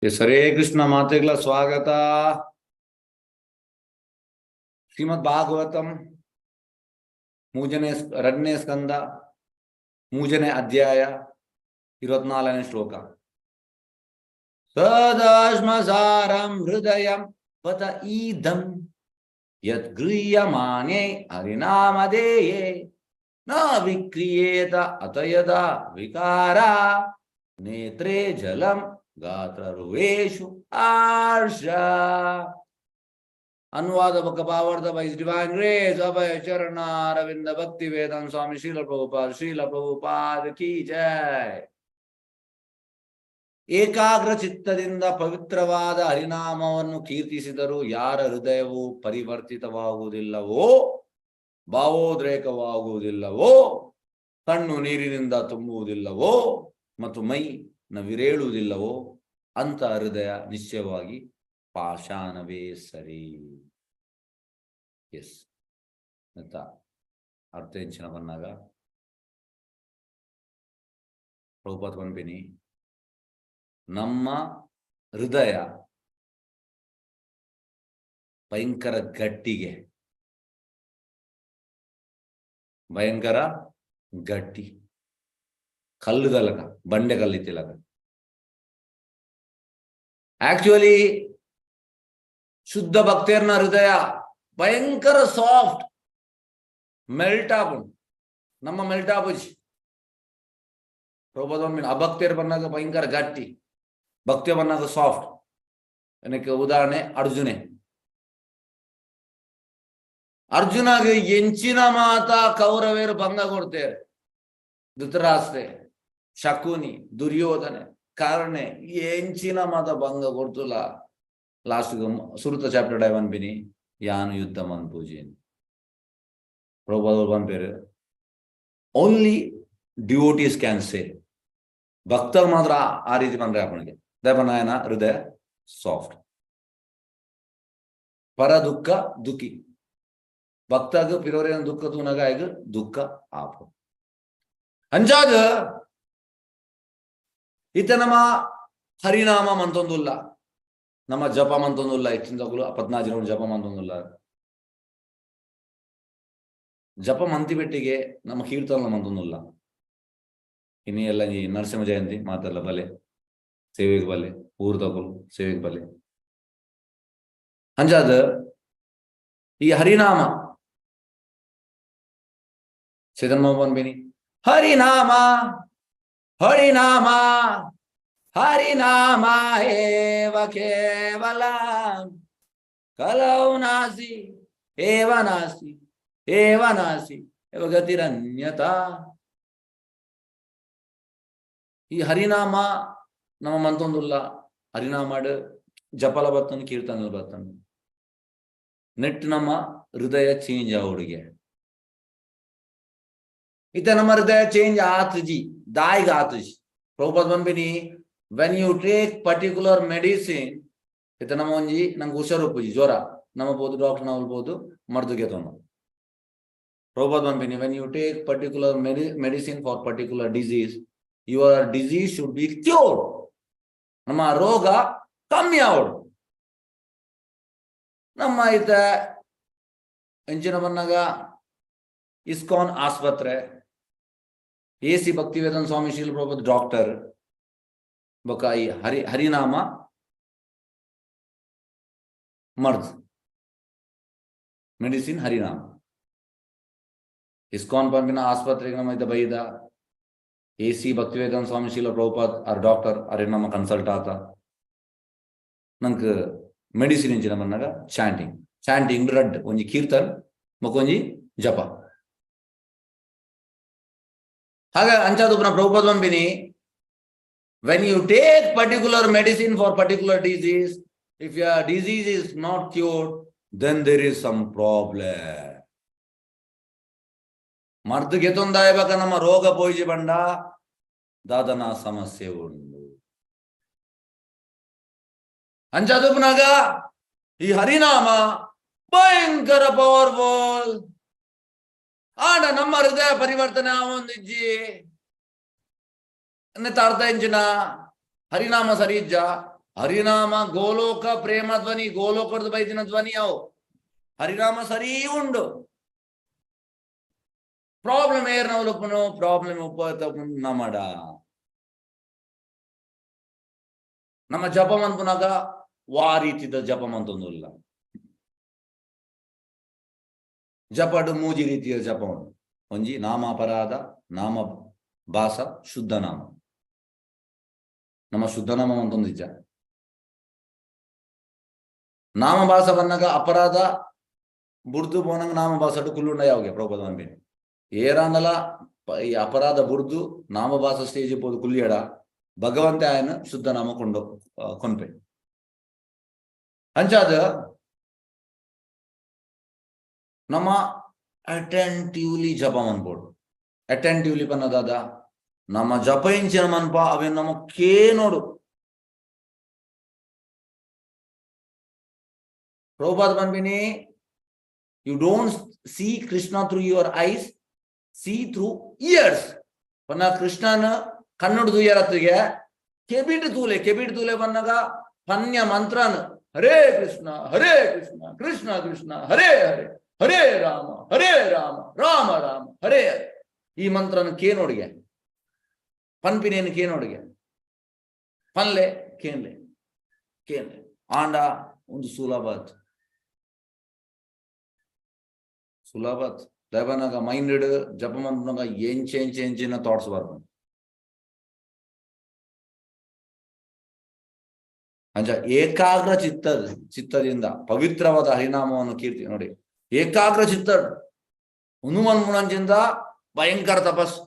S, Hare Krishna. ಮಾತೆಗ್ಲ ಸ್ವಾಗತ. ಶ್ರೀಮದ್ ಭಾಗವತಂ ಮೂಜನೇ 2ನೇ ಸ್ಕಂದ, 3ನೇ ಅಧ್ಯಾಯ, 24ನೇ ಶ್ಲೋಕ. ಸದಾಶ್ಮಸಾರಂ ಹೃದಯಂ ಪತ ಈದಂ ಯತ್ ಗೃಹ್ಯಮಾನೇ ಹರಿನಾಮಧೇಯೇ ನ ವಿಕ್ರಿಯೇತ ಅತಯದ ವಿಕಾರ ನೇತ್ರೇ ಜಲಂ ಗಾತ್ರರುವೇಷು ಆರ್ಷ. ಅನುವಾದ ಬೊಕ್ಕ ಭಾವಾರ್ಥ by His Divine Grace Abhay Charanaravinda Bhakti Vedanta Swami Srila Prabhupada Srila Prabhupada key Jai. ಏಕಾಗ್ರ ಚಿತ್ತದಿಂದ ಪವಿತ್ರವಾದ ಹರಿನಾಮವನ್ನು ಕೀರ್ತಿಸಿದರೂ ಯಾರ ಹೃದಯವು ಪರಿವರ್ತಿತವಾಗುವುದಿಲ್ಲವೋ, ಭಾವೋದ್ರೇಕವಾಗುವುದಿಲ್ಲವೋ, ಕಣ್ಣು ನೀರಿನಿಂದ ತುಂಬುವುದಿಲ್ಲವೋ ಮತ್ತು ಮೈ ನವಿರೇಳುವುದಿಲ್ಲವೋ, ಅಂತ ಹೃದಯ ನಿಶ್ಚಯವಾಗಿ ಪಾಷಾಣವೇ ಸರಿ. ಎಸ್, ಅಂತ ಅರ್ಥ ಎಂಚಿನ ಬಂದಾಗ ಪ್ರಭುಪಾದ ಪನ್ಪಿನಿ, ನಮ್ಮ ಹೃದಯ ಭಯಂಕರ ಗಟ್ಟಿಗೆ, ಭಯಂಕರ ಗಟ್ಟಿ, ಕಲ್ಲುದಲಕ, ಬಂಡೆ ಕಲ್ಲಿತ್ತಿಲಕ. ಆಕ್ಚುಲಿ ಶುದ್ಧ ಭಕ್ತರ್ನ ಹೃದಯ ಭಯಂಕರ ಸಾಫ್ಟ್, ಮೆಲ್ಟ್ ಆಪುಂಡು. ನಮ್ಮ ಮೆಲ್ಟ್ ಆಪುಜಿ. ಪ್ರಭುಪಾದ ಅಭಕ್ತಿಯರ್ ಬಂದಾಗ ಭಯಂಕರ ಗಟ್ಟಿ, ಭಕ್ತಿಯ ಬಂದಾಗ ಸಾಫ್ಟ್. ಏನಕ್ಕೆ ಉದಾಹರಣೆ ಅರ್ಜುನೆ. ಅರ್ಜುನಗೆ ಎಂಚಿನ ಮಾತ ಕೌರವೇರು ಭಂಗ ಕೊಡ್ತೇವೆ. ಧೃತರಾಷ್ಟ್ರೆ, ಶಕುನಿ, ದುರ್ಯೋಧನೆ, ಕರ್ಣೆ ಎಂಚಿನ ಮಾತ ಭಂಗ ಕೊಡ್ತುಲ್ಲ. ಲಾಸ್ಟ್ ಸುರುತ ಚಾಪ್ಟರ್ ಡೈ ಪನ್ಪಿನಿ, ಯಾನು ಯುದ್ಧ ಮನ್ಪೂಜಿ. ಪ್ರಭುಪಾದ ಪನ್ಪೇರು, ಓನ್ಲಿ ಡಿವೋಟೀಸ್ can say. ಭಕ್ತರು ಮಾತ್ರ ಆ ರೀತಿ ಬಂದ್ರೆ ಅಪ್ಪನಿಗೆ ದೇವನಾಯನ ಹೃದಯ ಸಾಫ್ಟ್. ಪರ ದುಃಖ ದುಃಖಿ. ಭಕ್ತಗ ಪಿರೋರೇನ ದುಃಖ ತೂನಗ ಆಯ್ಗ ದುಃಖ ಆಪು. ಅಂಚಾದ ಇತ ನಮ್ಮ ಹರಿನಾಮ ಮಂತೊಂದುಲ್ಲ, ನಮ್ಮ ಜಪ ಮಂತೊಂದುಲ್ಲ. ಇಚ್ಚಿಂದಗಳು 14 ಜನ ಜಪ ಮಂತೊಂದುಲ್ಲ. ಜಪ ಮಂತಿ ಬೆಟ್ಟಿಗೆ ನಮ್ಮ ಕೀರ್ತನ ಮಂತೊಂದುಲ್ಲ. ಇನ್ನು ಎಲ್ಲ ಈ ನರಸಿಂಹ ಜಯಂತಿ ಮಾತೆಲ್ಲ ಬಲೆ, ಸೇವೆಗೆ ಬಲೆ, ಊರು ತಗೊಲು ಸೇವೆಗೆ ಬಲೆ. ಅಂಚಾದ ಈ ಹರಿನಾಮ ಚೇತನ್ ಮೋಹನ್ ಬೇನಿ, ಹರಿನಾಮ ಹರಿನಾಮ ಹರಿನಾಮ ಏವ ಕೇವಲ ಕಲೌ ನಾಸಿ ಏವ ನಾಸಿ ಏವ ನಾಸಿ ಏವ ಗತಿರನ್ಯತಾ. ಈ ಹರಿನಾಮ ನಮ್ಮ ಮಂತೊಂದುಲ್ಲ. ಹರಿನಾಮ ಜಪಲ ಬರ್ತನ, ಕೀರ್ತನ ಬರ್ತನ. ನೆಟ್ ನಮ್ಮ ಹೃದಯ ಚೇಂಜ್ ಆವಡುಗೆ. ಇತ ನಮ್ಮ ಹೃದಯ ಚೇಂಜ್ ಆತಜಿ, ದಾಯಿಗ ಆತಜಿ. ಪ್ರಭುಪಾದ ಪನ್ಪಿನಿ, when you take particular medicine, ಇತ ನಮ್ಮ ಒಂಜಿ ನಂಗೆ ಹುಷಾರುಪ್ಪುಜಿ, ಜ್ವರ, ನಮ್ಮ ಬೋದು ಡಾಕ್ಟರ್ ನಾವು ಬೋದು ಮರ್ದು ಗೆತೊಂದು. ಪ್ರಭುಪಾದ ಪನ್ಪಿನಿ, when you take particular medicine for particular disease, your disease should be cured. ನಮ್ಮ ರೋಗ ಕಮ್ಮಿ ಆವಡು. ನಮ್ಮ ಈತ ಎಂಚಿನ ಬಂದಾಗ ಇಸ್ಕಾನ್ ಆಸ್ಪತ್ರೆ, ಎ ಸಿ ಭಕ್ತಿವೇದಾಂತ ಸ್ವಾಮಿ ಶ್ರೀಲ ಪ್ರಭುಪಾದ ಡಾಕ್ಟರ್ ಬೊಕ ಈ ಹರಿನಾಮ ಮರ್ದ್, ಮೆಡಿಸಿನ್ ಹರಿನಾಮ. ಇಸ್ಕಾನ್ ಪಂಪಿನ ಆಸ್ಪತ್ರೆಗೆ ನಮ್ಮ ಇದ್ದ ಬೈದ ಎ ಸಿ ಭಕ್ತಿವೇದಾಂತ ಸ್ವಾಮಿ ಶ್ರೀಲ ಪ್ರಭುಪಾದ್ ಆರ್ ಡಾಕ್ಟರ್, ಅರೆ ನಮ್ಮ ಕನ್ಸಲ್ಟ್ ಆತ. ನಂಗೆ ಮೆಡಿಸಿನ್ ಎಂಚಿನ ಬಂದಾಗ ಚಾಂಟಿಂಗ್. ಚಾಂಟಿಂಗ್ ರಡ್, ಒಂಜಿ ಕೀರ್ತನ್ ಬೊಕೊಂಜಿ ಜಪ. ಹಾಗೆ ಅಂಚಾದುಪ್ಪುನ ಪ್ರಭುಪಾದ ಪನ್ಪಿನಿ, when you take particular medicine for particular disease, if your disease is not cured, then there is some problem. ಮರ್ದು ಗೆತೊಂದಾಯಬಕ ನಮ್ಮ ರೋಗ ಪೋಯಿಜಿ ಬಂಡ ದಾದನ ಸಮಸ್ಯೆ ಉಂಡು. ಅಂಚಾದುಪ್ಪುನಾಗ ಈ ಹರಿನಾಮ ಭಯಂಕರ ಪವರ್ಫುಲ್. ಆಂಡ ನಮ್ಮ ಹೃದಯ ಪರಿವರ್ತನೆ ಆವೊಂದಿಜ್ಜಿ. ಅರ್ಥ ಎಂಚಿನ? ಹರಿನಾಮ ಸರಿ ಇಜ್ಜ, ಹರಿನಾಮ ಗೋಲೋಕ ಪ್ರೇಮ ಧ್ವನಿ, ಗೋಲೋಕದ ಬೈದಿನ ಧ್ವನಿ ಅವು. ಹರಿನಾಮ ಸರಿ ಉಂಡು. ಪ್ರಾಬ್ಲಮ್ ಏರ್ ನವಲುಪ್ಪನು ಪ್ರಾಬ್ಲಮ್ ಉಪ್ಪ ನಮಡ ನಮ್ಮ ಜಪ ಮನ್ಪುನಾಗ ವಾ ರೀತಿದ ಜಪ ಮಂತೊಂದುಲ್ಲ. ಜಪಡು ಮೂಜಿ ರೀತಿಯ ಜಪ ಉಂಡು. ಒಂಜಿ ನಾಮಾಪರಾಧ, ನಾಮ ಭಾಸ, ಶುದ್ಧ ನಾಮ. ನಮ್ಮ ಶುದ್ಧ ನಾಮ ಅಂತೊಂದಿಜ್ಜ. ನಾಮ ಭಾಸ ಬನ್ನಾಗ ಅಪರಾಧ ಬುಡ್ದು ಪೋನಂಗ ನಾಮ ಭಾಸಡು ಕುಲ್ಲುಂಡ ಯಾವಾಗ ಪ್ರಭುಪದ ಮನ್ಪಿನಿ. ಏರಾಂಡಲ ಈ ಅಪರಾಧ ಬುಡ್ದು ನಾಮಭಾಸ ಸ್ಟೇಜ್ ಪೋದು ಕುಲ್ಲಿಯಡ ಭಗವಂತ ಆಯನ ಶುದ್ಧ ನಾಮ ಕೊಂಡು ಕೊನ್ಪೆ. ಅಂಚಾದ ನಮ್ಮ ಅಟೆಂಟಿವ್ಲಿ ಜಪ ಮನ್ಪೋಡು. ಅಟೆಂಟಿವ್ಲಿ ಪನ್ನದಾದ ನಮ್ಮ ಜಪ ಇಂಚಿನ ಮನ್ಪ ಅವೆ ನಮ್ಮ ಕೇ ನೋಡು. Prabhupada ಪನ್ಪಿನಿ, you don't see Krishna through your eyes, see through ears. ಪನ್ನ ಕೃಷ್ಣನ ಕಣ್ಣುಡು ತೂಯರತ್ತಿಗೆ ಕೆಬಿಟ್ ತೂಲೆ, ಕೆಬಿಟ್ ತೂಲೆ ಬನ್ನಗ ಪನ್ಯ ಮಂತ್ರನ್ ಹರೇ ಕೃಷ್ಣ ಹರೇ ಕೃಷ್ಣ ಕೃಷ್ಣ ಕೃಷ್ಣ ಹರೇ ಹರೇ ಹರೇ ರಾಮ ಹರೇ ರಾಮ ರಾಮ ರಾಮ ಹರೇ ಹರೇ. ಈ ಮಂತ್ರನ ಕೇನೋಡಿಗೆ ಪನ್ಪಿನೇನು ಕೇನೋಡಿಗೆ ಪನ್ಲೆ ಕೇನ್ಲೆ ಕೇನ್ಲೆ ಆಂಡ ಒಂದು ಸುಲಭತ್ ಸುಲಭತ್ ದಯಬನಾಗ ಮೈಂಡ್ ಜಪ ಮಂತ್ರನಾಗ ಎಂಚ ಎಂಚ ಎಂಚಿನ ಥಾಟ್ಸ್ ಬರ್ಪುಂಡು. ಅಂಚ ಏಕಾಗ್ರ ಚಿತ್ತದಿಂದ ಪವಿತ್ರವಾದ ಹರಿನಾಮವನ್ನು ಕೀರ್ತಿ ನೋಡಿ. ಏಕಾಗ್ರ ಚಿತ್ತ ಹನುಮನ್ ಮುನಂಚಿಂದ ಭಯಂಕರ ತಪಸ್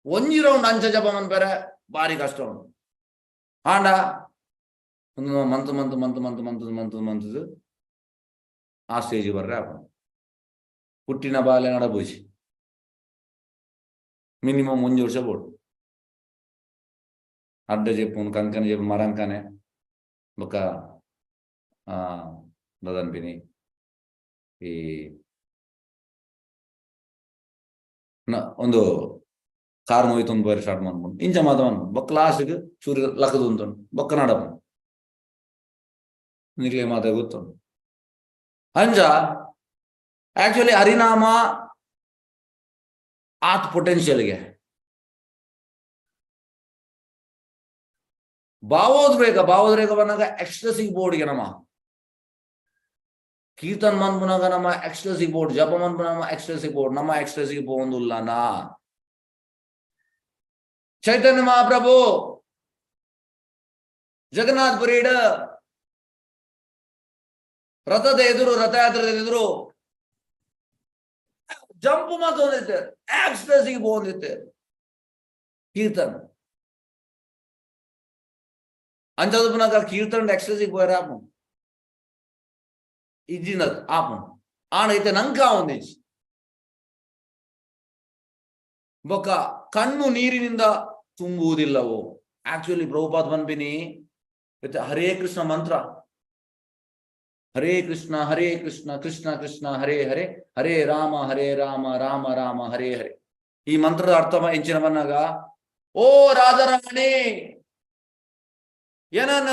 ಒಂಜಿ ರೌಂಡ್ ಅಂಚ ಜಪ ಮನ್ಪೆರೆ ಭಾರಿ ಕಷ್ಟ ಉಂಟು. ಆಂಡ ಒಂದು ಮಂತ್ ಮಂತ್ ಮಂತ್ ಮಂತ್ month month month ಆ ಸ್ಟೇಜ್ ಬರ್ರೆ ಆಪುಂಡು. ಪುಟ್ಟಿನ ಬಾಲೆ ನಡಪುಜಿ ಮಿನಿಮಮ್ ಒಂಜಿ ವರ್ಷ ಬೋಡು. ಅಡ್ಡ ಜೆಪ್ಪುನು ಕಂಕನೆ ಜೆಪ್ಪು ಮರಂಕನೆ ಬೊಕ್ಕ ದಾದನ್ಪಿನಿ ಈ ಒಂದು ಕಾರ್ ನೋಯ್ತೊಂದು ಪೋಯೆರೆ ಸ್ಟಾರ್ಟ್ ಮನ್ಪುಂಡು. ಇಂಚ ಮಾತ ಮನ್ಪುಂಡು. ಬೊಕ್ಕ ಲಾಸ್ಟ್ಗ್ ಚೂರು ಲಕ್ಕದು ಉಂತುಂಡು ಬೊಕ್ಕ ನಡಪುಂಡು. ನಿಕ್ಲೆ ಮಾತ ಗೊತ್ತುಂಡು. ಅಂಚ ಆಕ್ಚುಲಿ ಹರಿನಾಮ ಆತ್ ಪೊಟೆನ್ಷಿಯಲ್ಗೆ ಭಾವೋದ್ರೇಕ, ಭಾವೋದ್ರೇಕ ಬಂದಾಗ ಎಕ್ಸ್ಟ್ರೆಸಿಗ್ ಬೋರ್ಡ್ಗೆ ನಮ್ಮ ಕೀರ್ತನ್ ಮನ್ಪುನಾಗ ನಮ್ಮ ಎಕ್ಸ್ಟ್ರೆಸಿಗ್ ಬೋರ್ಡ್, ಜಪ ಮನ್ಪುನಾಗ ಎಕ್ಸ್ಟ್ರೆಸಿಗ್ ಬೋರ್ಡ್, ನಮ್ಮ ಎಕ್ಸ್ಟ್ರೆಸಿಗ್ ಪೋವೊಂದುಲ್ಲನಾ. ಚೈತನ್ಯ ಮಹಾಪ್ರಭು ಜಗನ್ನಾಥ್ ಪುರಿಡ್ ರಥದ ಎದುರು, ರಥಯಾತ್ರದ ಎದುರು ಜಂಪ್ ಮಾತೊಂದಿತ್ತೆ, ಎಕ್ಸ್ಟ್ರೆಸಿಗೆ ಪೋವೊಂದಿತ್ತೆ ಕೀರ್ತನ್. ಅಂಚ ಕೀರ್ತನ್ ಎಕ್ಸ್ಟ್ರೆಸಿಗೆ ಪೋಯೆರೆ ಆಪುಂಡು ಇಜ್ಜಿನದ್ ಆಪುಂಡು. ಆಂಡ ಇತ್ತೆ ನಂಕ ಆವೊಂದಿಜ್ಜಿ. ಬೊಕ್ಕ ಕಣ್ಣು ನೀರಿನಿಂದ ತುಂಬುವುದಿಲ್ಲವೋ. ಆಕ್ಚುಲಿ ಪ್ರಭುಪಾದ್ ಪನ್ಪಿನಿ ಹರೇ ಕೃಷ್ಣ ಮಂತ್ರ, ಹರೇ ಕೃಷ್ಣ ಹರೇ ಕೃಷ್ಣ ಕೃಷ್ಣ ಕೃಷ್ಣ ಹರೇ ಹರೇ ಹರೇ ರಾಮ ಹರೇ ರಾಮ ರಾಮ ರಾಮ ಹರೇ ಹರೇ. ಈ ಮಂತ್ರದ ಅರ್ಥ ಎಂಚಿನ ಬನ್ನಾಗ, ಓ ರಾಜಾರಾಣಿ ಏನನ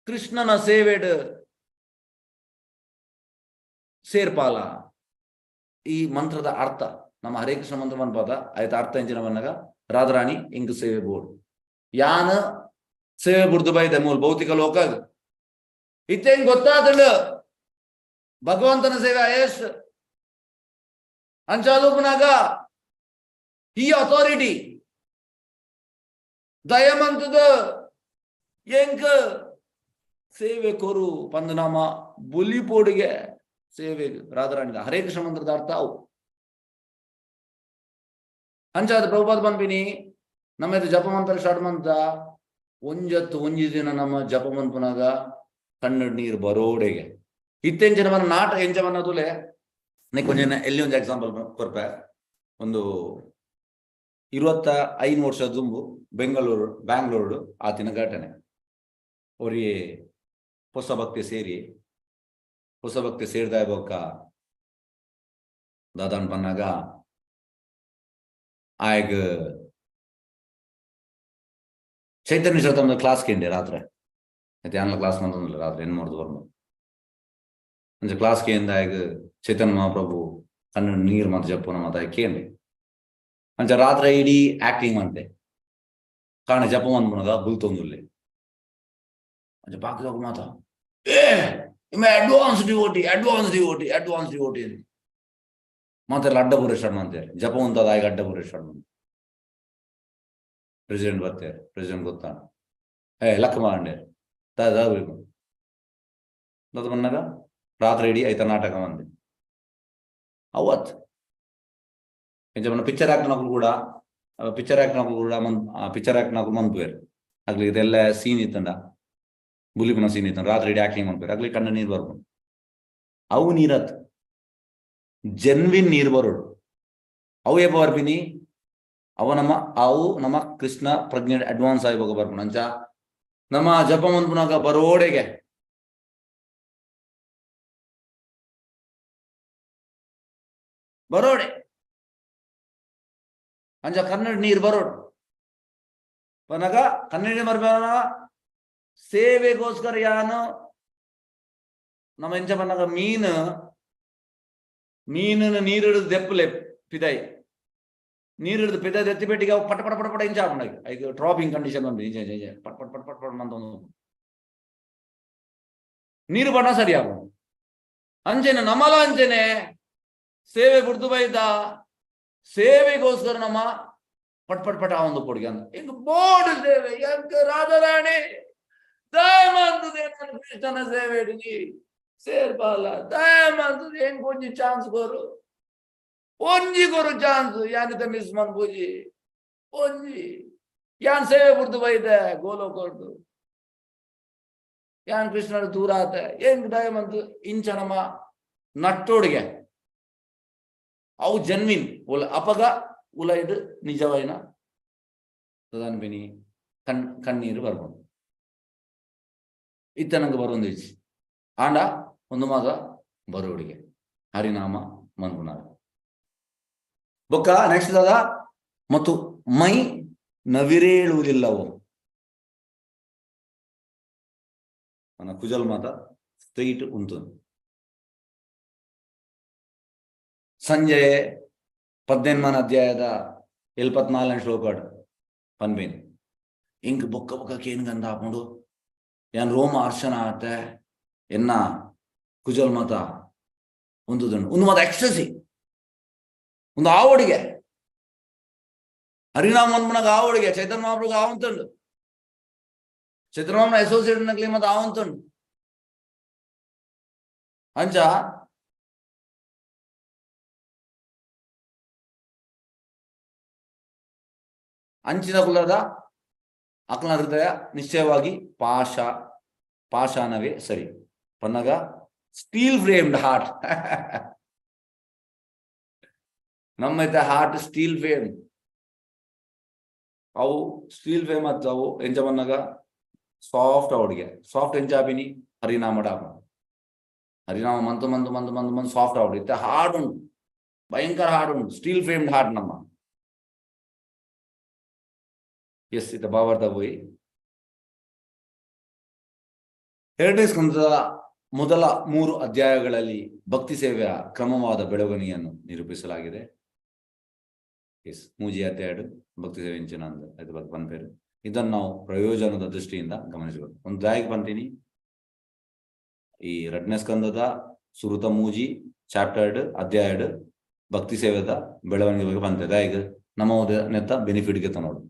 ಕೃಷ್ಣನ ಸೇವೆಡ್ ಸೇರ್ಪಾಲ. ಈ ಮಂತ್ರದ ಅರ್ಥ ನಮ್ಮ ಹರೇ ಕೃಷ್ಣ ಮಂತ್ರ ಮನ್ಪಾದ ಆಯ್ತ ಅರ್ಥ ಎಂಚಿನ ಬನ್ನಾಗ ರಾಧಾರಾಣಿ ಇಂಕ್ ಸೇವೆ ಬೋರ್ಡ್ ಯಾನ ಸೇವೆ ಬುಡ್ದು ಬೈದೆ ಮೂಲ ಭೌತಿಕ ಲೋಕ ಇತ್ತೇನ್ ಗೊತ್ತಾತಂಡು ಭಗವಂತನ ಸೇವೆ ಆಯಸ್ ಅಂಚಾಲೂಪನಾಗ ಈ ಅಥಾರಿಟಿ ದಯಮಂತದ ಎಂಕ್ ಸೇವೆ ಕೊರು ಪಂದನಾಮ ಬುಲಿಪೋಡಿಗೆ ಸೇವೆ ರಾಧಾರಾಣಿ ಹರೇ ಕೃಷ್ಣ ಮಂತ್ರದ ಅರ್ಥ ಅವು. ಅಂಚಾದ ಪ್ರಭುಪಾದ ಪನ್ಪಿನಿ ನಮ್ಮ ಇದು ಜಪ ಮಂತ್ರ ಸ್ಟಾರ್ಟ್ ಮಂತ ಒಂಜತ್ತು ಒಂಜಿ ದಿನ ನಮ್ಮ ಜಪ ಮನ್ಪುನಾಗ ಕಣ್ಣು ನೀರು ಬರೋಡೆಗೆ ಇತ್ತೆಂಚಿನ ಮನ ನಾಟ ಎಂಚ ಮನ ತುಲೆ ನೀ ಕೊಂಚ ಎಲ್ಲಿ ಒಂದು ಎಕ್ಸಾಂಪಲ್ ಕೊರ್ಪೆ. ಒಂದು 25 ವರ್ಷ ದುಂಬು ಬೆಂಗಳೂರು ಬ್ಯಾಂಗ್ಳೂರು ಆತಿನ ಘಟನೆ. ಒರಿ ಹೊಸ ಭಕ್ತಿ ಸೇರಿ ಹೊಸ ಭಕ್ತಿ ಸೇರಿದ ಬೊಕ್ಕ ದಾದಾನ್ ಪನ್ನಾಗ ಆಯಗ್ ಚೈತನ್ಯ ಶತಮಾನದ ಕ್ಲಾಸ್ ಕೇಂಡೆ ರಾತ್ರಿ. ಐತೆ ಯಾನ್ಲ ಕ್ಲಾಸ್ ಮಂತೊಂದುಲ್ಲೆ ರಾತ್ರೆ ಎಣ್ಮೊರ್ದು ಒರ್ಂಬ. ಅಂಚ ಕ್ಲಾಸ್ ಕೇಂದಾಯಗ್ ಚೈತನ್ಯ ಮಹಾಪ್ರಭು ಕಣ್ಣು ನೀರ್ ಮಾತ ಜಪ್ಪುನ ಮಾತ ಕೇಂಡೆ. ಅಂಚ ರಾತ್ರೆ ಇಡೀ ಆಕ್ಟಿಂಗ್ ಮಂತೆ. ಕಾಂಡೆ ಜಪ ಮನ್ಪುನಗ ಬುಲ್ತೊಂದುಲ್ಲೆ. ಅಂಚ ಬಾಕಿದಕುಲು ಮಾತ ಏ ಇಂಬೆ advance devotee, advance devotee, advance devotee ಮಾತೆರ್ಲ ಅಡ್ಡ ಪೂರ ಸ್ಟಾರ್ಟ್ ಮಂತೆರ್. ಜಪ ಉಂತಾದ್ ಆಯಗ್ ಅಡ್ಡ ಪೂರ ಸ್ಟಾರ್ಟ್ ಮಂತೆರ್. ಪ್ರೆಸಿಡೆಂಟ್ ಬತ್ತೆರ್, ಪ್ರೆಸಿಡೆಂಟ್ ಗೊತ್ತಾಂಡ್. ಏ ಲಕ್ಕ ಮಾಂಡೆರ್ ದಾದ ದಾದ ದಾದ ಪನ್ನಗ ರಾತ್ರೆ ಇಡೀ ಐತ ನಾಟಕ ಮಂತೆ. ಅವತ್ ಎಂಚ ಪಂಡ ಪಿಕ್ಚರ್ ಆಕ್ಟ್ನಕುಲು ಕೂಡ, ಪಿಕ್ಚರ್ ಆಕ್ಟ್ನಕುಲು ಕೂಡ ಮನ್ ಪಿಕ್ಚರ್ ಆಕ್ಟ್ನಕುಲು ಮನ್ಪುವೆರ್. ಅಕ್ಲೆಗ್ ಇದೆಲ್ಲ ಸೀನ್ ಇತ್ತಂಡ ಬುಲಿಪುನ ಸೀನ್ ಇತ್ತಂಡ ರಾತ್ರೆ ಇಡೀ ಆಕ್ಟಿಂಗ್ ಮನ್ಪುವೆರ್. ಅಕ್ಲೆಗ್ ಕಣ್ಣ ನೀರ್ ಬರ್ಪುಂಡು. ಅವು ನೀರತ್ ಜೆನ್ವಿನ್ ನೀರ್ ಬರೋಡು. ಅವು ಏಪ ಬರ್ಪಿನಿ? ಅವ ನಮ್ಮ ಅವು ನಮ್ಮ ಕೃಷ್ಣ ಪ್ರಜ್ಞೆ ಅಡ್ವಾನ್ಸ್ ಆಗಿ ಹೋಗ ಬರ್ಪುಂಡು. ಅಂಚ ನಮ್ಮ ಜಪ ಮನ್ಪುನಗ ಬರೋಡೆಗೆ ಬರೋಡೆ ಅಂಚ ಕನ್ನಡ ನೀರ್ ಬರೋಡು ಪನಗ ಕನ್ನಡ ಬರ್ಪನ ಸೇವೆಗೋಸ್ಕರ ಯಾನು ನಮ್ಮ ಎಂಚ ಪನ್ನಗ ಮೀನು ಮೀನನ್ನು ನೀರಿಡಿದು ದೆಪ್ಪಲೆ ಪಿದೈ ನೀರಿಡಿದು ಪಿದೈ ದೆತ್ತಿ ಪೆಟ್ಟಿಗೆ ಅವು ಪಟ ಪಟ ಪಟ ಪಟ ಇಂಚ ಆಪುಂಡು. ಐಕ್ ಟ್ರಾಪಿಂಗ್ ಕಂಡೀಷನ್ ಉಂಟು. ಇಂಚ ಇಂಚ ಇಂಚ ಪಟ್ ಪಟ್ ಪಟ್ ಪಟ್ ಪಟ್ ಮಂತೊಂದು ನೀರು ಬಣ್ಣ ಸರಿ ಆಪುಂಡು. ಅಂಚೆನೆ ನಮಲ ಅಂಚೆನೆ ಸೇವೆ ಬುಡ್ದು ಬೈದ ಸೇವೆಗೋಸ್ಕರ ನಮ್ಮ ಪಟ್ ಪಟ್ ಪಟ್ ಆವೊಂದು ಪೊಡಿಗೆ ಅಂದ್ ಇಂಕ್ ಬೋರ್ಡ್ ಸೇವೆ ಎಂಕ್ ರಾಜಾರಾಣಿ ದಯಮಂತುದೆ ನಾನು ಕೃಷ್ಣನ ಸೇವೆ ಇಡಿ ಸೇರ್ಪಾಲ ದಯಮಂತುದೆ ಎಂಕ್ ಒಂಜಿ ಚಾನ್ಸ್ ಕೊರು, ಒಂಜಿ ಕೊರು ಚಾನ್ಸ್ ಯಾನಿತ ಮಿಸ್ ಮನ್ಪುಜಿ ಒಂಜಿ ಯಾನ್ ಸೇವೆ ಬುಡ್ದು ಬೈದೆ ಗೋಲೋ ಕೊರ್ದು ಯಾನ್ ಕೃಷ್ಣನ ದೂರ ಆತೆ ಎಂಕ್ ದಯಮಂತು ಇಂಚ ನಮ್ಮ ನಟ್ಟೋಡಿಗೆ ಅವು ಜನ್ವಿನ್ ಉಲ ಅಪಗ ಉಲೈಡ್ ನಿಜವೈನ ತದನ್ಪಿನಿ ಕಣ್ಣೀರು ಬರ್ಬೋದು. ಇತ್ತ ನಂಗೆ ಬರೋದು ಇಜ್ಜಿ ಆಂಡ ಒಂದು ಮಾತ ಬರೋಡಿಗೆ ಹರಿನಾಮ ಮನ್ಪುನಾಗ ಬೊಕ್ಕ ನೆಕ್ಸ್ಟ್ ದಾದ ಮತ್ತು ಮೈ ನವಿರೇಳುವುದಿಲ್ಲವೋ మన ಕುಜಲ್ ಮಾತ ಸ್ಟ್ರೈಟ್ ಉಂಟು. ಸಂಜೆ 18ನೇ ಅಧ್ಯಾಯದ 74ನೇ ಶ್ಲೋಕ ಪನ್ಪೇನ್ ಇಂಕ್ ಬೊಕ್ಕ ಬೊಕ್ಕ ಕೇನ್ಗಂದ ಆಪುಂಡು ಯಾನ್ ರೋಮ ಅರ್ಶನ ಆತೆ ಎನ್ನ ಕುಜಲ್ ಮಾತ ಉಂತುದುಂಡು ಒಂದು ಮಾತ ಎಕ್ಸ್ಟಸಿ ಒಂದು ಆವಡಿಗೆ ಹರಿನಾಮ ಮನ್ಮನಗ ಆವಡಿಗೆ ಚೈತನ್ಯ ಮಹಾಪ್ರಭು ಆವಂತುಂಡು ಚೈತನ್ಯ ಮಹಾಪ್ರಭು ಅಸೋಸಿಯೇಟ್ ನಕ್ಲಿ ಮಾತ ಆವಂತುಂಡು ಅಂಚ ಅಂಚಿನ ಕುಲದ ಅಕ್ಲನ ಹೃದಯ ನಿಶ್ಚಯವಾಗಿ ಪಾಷಾಣವೇ ಸರಿ ಪನ್ನಗ ಸ್ಟೀಲ್ ಫ್ರೇಮ್ಡ್ ಹಾರ್ಟ್ ನಮ್ಮೈತೆ ಹಾರ್ಟ್ ಸ್ಟೀಲ್ ಫ್ರೇಮ್ ಅವು ಸ್ಟೀಲ್ ಫ್ರೇಮ್ ಅತ್ತು ಅವು ಎಂಚ ಪನ್ನಗ ಸಾಫ್ಟ್ ಅವಡಿಗೆ ಸಾಫ್ಟ್ ಎಂಚಾಪಿನಿ ಹರಿನಾಮ ಡಾಪ ಹರಿನಾಮ ಮಂತು ಮಂತು ಮಂತು ಮಂತು ಮಂತು ಸಾಫ್ಟ್ ಅವಡು ಇತ್ತೆ ಹಾರ್ಡ್ ಉಂಟು ಭಯಂಕರ ಹಾರ್ಡ್ ಉಂಟು ಸ್ಟೀಲ್ ಫ್ರೇಮ್ಡ್ ಹಾರ್ಟ್ ನಮ್ಮ ಎಸ್ ಇತ್ತ ಭಾವಾರ್ಥ ಪೋಯಿ ಎರಡನೇ ಸ್ಕಂದದ ಮೊದಲ 3 ಅಧ್ಯಾಯಗಳಲ್ಲಿ ಭಕ್ತಿ ಸೇವೆಯ ಕ್ರಮವಾದ ಬೆಳವಣಿಗೆಯನ್ನು ನಿರೂಪಿಸಲಾಗಿದೆ. ಎಸ್ ಮೂಜಿ ಅಧ್ಯಾಯ ಭಕ್ತಿ ಸೇವೆ ಇಂಚಿನ ಅಂದ್ ಬಗ್ಗೆ ಪನ್ಪೇರು. ಇದನ್ನು ನಾವು ಪ್ರಯೋಜನದ ದೃಷ್ಟಿಯಿಂದ ಗಮನಿಸಬೇಕು. ಒಂದು ದಾಯಕ್ ಬಂತೀನಿ ಈ ಎರಡನೇ ಸ್ಕಂದದ ಸುರುತ ಮೂಜಿ ಚಾಪ್ಟರ್ಡ್ ಅಧ್ಯಾಯಡ್ ಭಕ್ತಿ ಸೇವೆದ ಬೆಳವಣಿಗೆ ಬಗ್ಗೆ ಬಂತೆ ದಾಯಕ್ ನಮ್ಮ ನೆತ್ತ ಬೆನಿಫಿಟ್ಗೆ ತನೋಡು